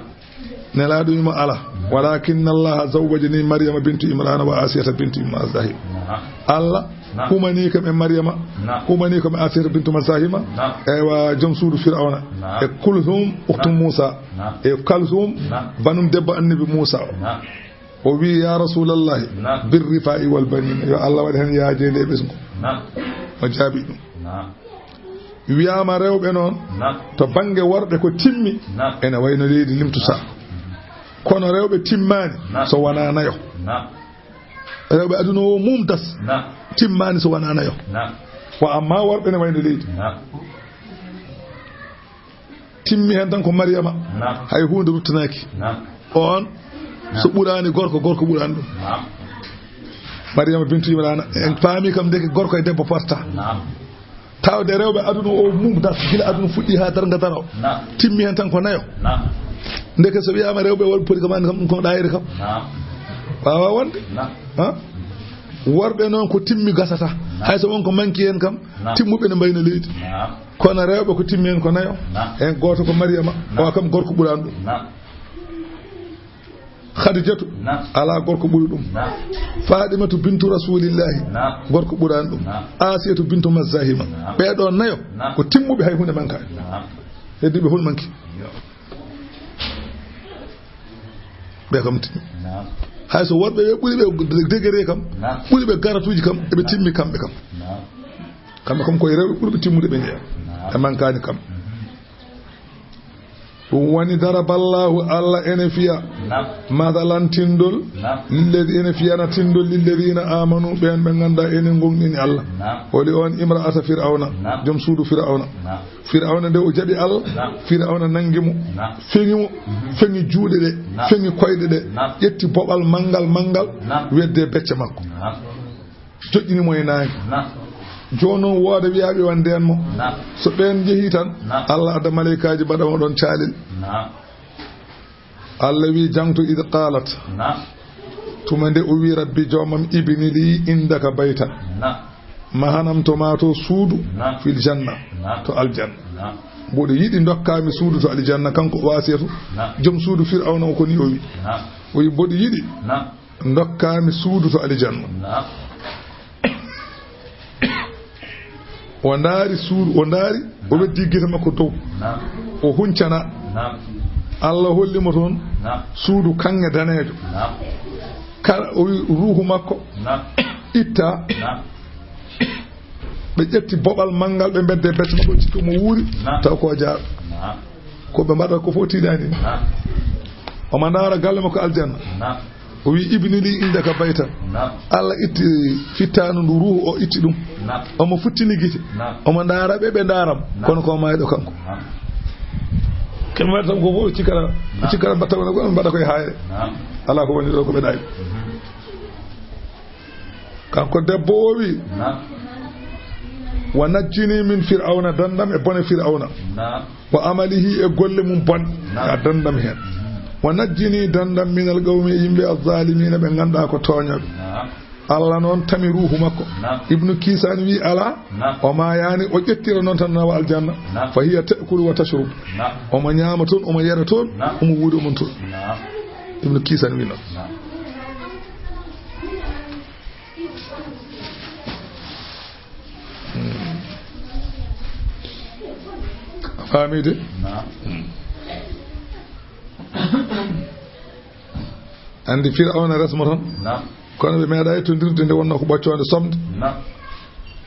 Nelaaɗo wi mo ala. Walakinna Allaha zawwajani Maryama bintu Imrana wa Asiyata bintu Mazahim. Naam. Allah Naam. humanii kam e Maryama, Naam. humanii kam e Asiyata bintu Mazahima, Naam. eywa, joom suudu Firawna, Naam. e Kulthum ukhtu Naam. Musa, Naam. e Kalthum Naam. banum debbo annabi Musa o. Naam. O wi, ya Rasulallahi, Naam. birrifa'i wal banina, yo Allah waɗ heen yaajeende e ɓesngu. Naam. O jaabi ɗum. Naam. Wiyaama rewɓe noon, Naam. to bannge worɓe ko timmi, Naam. ene wayno leydi limtusa. Kono rewɓe timmaani Naam. so wonaa nayo. Naam. Rewɓe aduna o mum tas Naam. timmaani so wonaa nayo. Naam. Wa amma worɓe ne wayno leydi. Naam. Timmi heen tan ko Maryama. Naam. Hay huunde ruttanaaki. Naam. On, so Naam. ɓuraani gorko, gorko ɓuraani ɗum. Naam. Maryama bintu Imrana, en paami kam ndeke gorko e debbo potta. Naam. Tawde rewɓe aduna o mum das, gila aduna fuɗɗi haa darnga daro. Naam. Timmi heen tan ko nayo. Naam. Ndeke so wiyaama rewɓe won poti kam, anndi kam ɗum ko ɗaayiri kam. Naam. Waawaa wonde. Naam. Ha? Worɓe noon ko timmi gasata. Naam. Hay so won ko manki heen kam, Naam. timmuɓe ne mbayna leydi. Naam. Kono rewɓe ko timmi heen ko nayo. Naam. Heen gooto ko Maryama, Naam. o kam gorko ɓuraani ɗum. Naam. Khadijatu, Naam. alaa gorko ɓuri ɗum. Naam. Fatimatu bintu Rasulillahi, Naam. gorko ɓuraani ɗum. Naam. Asiyatu bintu Mazahima. Naam. Ɓee ɗoo nayo Naam. ko timmuɓe, hay huunde mankaani. Naam. Heddiiɓe fof manki. Yo. Ɓe kam timmi. Naam. Hay so worɓe ɓe ɓuri ɓe degré kam, Naam. ɓuri ɓe garatuuji kam, eɓe timmi kamɓe kam. Naam. Kamɓe kam koye rewɓe ɓurɓe timmude ɓe njeya. Naam. Ɓe mankaani kam. Mhm. Ɗum woni daraballahu, Allah ene fiya, Naam. masalan tindol, Naam. lilladi ene fiyana tindol, lilladina amanu, ɓeen ɓe ngannduɗaa ene ngonɗini Allah. Naam. Holi on? Imra'ata Fir'awna, Naam. joom suudu Fir'awna. Naam. Fir'awna nde o jaɓi Allah, Naam. Fir'awna nangi mo, Naam. feŋi mo, Mhm. feŋi juuɗe ɗe, Naam. feŋi koyɗe ɗe, Naam. ƴetti boɓal manngal manngal, Naam. wedde becce makko. Naam. Joƴƴini mo e naange. Naam. Jooni noon wooda wiyaaɓe yo ndeen mo. Naam. So ɓeen njehii tan, Naam. Allah adda maleykaaji mbaɗa mo ɗoon caalel. Naam. Allah wi, jangto, id qalat. Naam. Tuma nde o wi, rabbi, joomam, ibni li indaka baytan. Naam. Mahanam to ma to suudu Naam. fil janna. Naam. To aljanna. Naam. Mboɗo yiɗi ndokkaa mi suudu to aljanna, kanko o Asiyatu. Naam. Joom suudu Fir'awna o ko ni o wi. Naam. O wi, mboɗo yiɗi Naam. ndokkaa mi suudu to aljanna. Naam. O ndaari suudu, o ndaari, o weddi gite makko dow. Naam. O huncana. Naam. Allah holli mo toon. Naam. Suudu kaŋŋe daneejo. Naam. Kala o wi ruuhu makko. Naam. Itta. Naam. Ɓe ƴetti boɓal manngal, ɓe mbedde becce makko, cikka mo wuuri. Naam. Taw ko jaaɗo. Naam. Ko ɓe mbaɗa ko fof tiiɗaani. Naam. Omo ndaara galle makko aljanna. Naam. O wi, "Ibni li indaka baytan." Naam. Allah itti fittaandu ndu ruuhu o itti ɗum. Naam. Omo futtini gite. Naam. Omo ndaara ɓe, ɓe ndaaram. Naam. Kono ko maayɗo kanko. Naam. Kamɓe mbaɗa tan ko fof cikkata, naam, cikkata mbaɗa ko, mbaɗa koye haayre. Naam. Alaa ko woni ɗo ko ɓe ɗaay. Mhm. Kanko debbo o wi, naam, "Wa najjini min Fir'awna, dandam e bone Fir'awna. Naam. Wa amalihi, e golle mum bon, naam, ka dandam hen. Mhm. Wa najjini, dandam minal qawmi, e yimɓe, az-zaalimiina, ɓe ngannduɗaa ko tooñooɓe." Naam. Allah noon tami ruuhu makko. Naam. Ibnu Kisan wi, "Alaa, naam, o maayaani, o ƴettira noon tan nawa aljanna. Naam. Fa hiya ta'kulu wa tashrub." Naam. Omo ñaama toon, omo yara toon, naam, omo wuuri omo toon. Naam. Ibnu Kisan wi noon. Naam. Hmm. A faami de? Naam. Hmm. Anndi Fir'awna resmo tan. Naam. Kono ɓe meeɗa yettondirde nde wonnoo ko ɓoccoonde somde. Naam.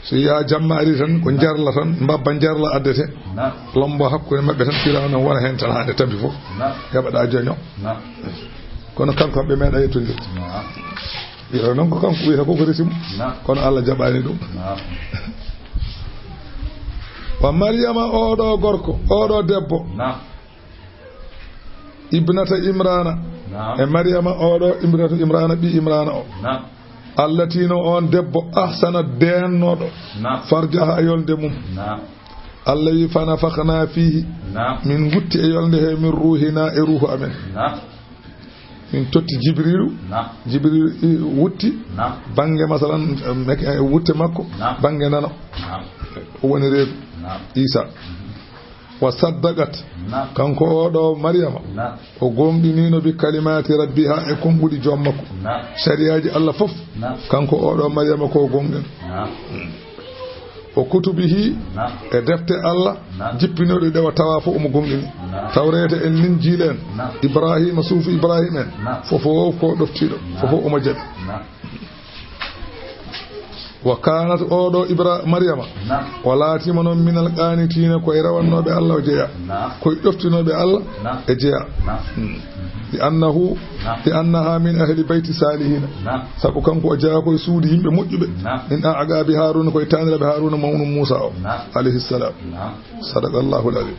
So yaha jamma ari tan, ko njarla tan, mbabba njarla addete. Naam. Lombo hakkunde maɓɓe tan, Fir'awna wona heen tan haa nde tampi fof. Naam. Heɓa ɗa joño. Naam. Kono kanko ɓe meeɗa yettondirde. Naam. Wiyata noon ko kanko wiyata ko ko resi mo. Naam. Kono Allah jaɓaani ɗum. Naam. Wa Maryama, oɗo gorko, oɗo debbo. Naam. Ibnata Imrana. Naam. E Maryama oɗo, ibnata Imrana, ɓi Imrana o. Naam. Allati no on debbo, ahsanat, deennoɗo. Naam. Farjaha, e yolnde mum. Naam. Allah wi, "Fa nafakhna fihi." Naam. Min gutti e yolnde he min ruhina, e ruhu amen. Naam. Min totti Jibrilu. Naam. Jibrilu i-, wutti. Naam. Bannge, masalan, mek-, e wutte makko. Naam. Bannge nano. Naam. O woni reedu. Naam. Isa. Mhm. Wa saddaqat. Naam. Kanko oɗo Maryama. Naam. O gomɗinino bi kalimaati rabbiha, e konguɗi joom makko. Naam. Sariyaaji Allah fof. Naam. Kanko oɗo Maryama ko gomɗin. Naam. O kutubihi, naam, e defte Allah, naam, jippinoɗe ɗe o tawa fof omo gomɗini. Naam. Tawreeta en, Linjiila en, naam, Ibrahima, suufu Ibrahima en, naam, fof o ko ɗoftiiɗo, naam, fof o omo jaɓi. Naam. Wa kanat, oɗo Ibra-, Maryama, naam, o laatima noon minal qaanitiina, ko e rewannooɓe Allah o jeya, naam, ko e ɗoftinooɓe Allah, naam, e jeya. Naam. Hmm. Li annahu, naam, li annaha min ahli bayti salihina. Naam. Sabu kanko o jeyaa ko e suudu yimɓe moƴƴuɓe. Naam. Min aqabi Haruna, ko e taaniraaɓe Haruna mawnu Musa o. Naam. Alayhi salam. Naam. Sadaqallahu al-azim.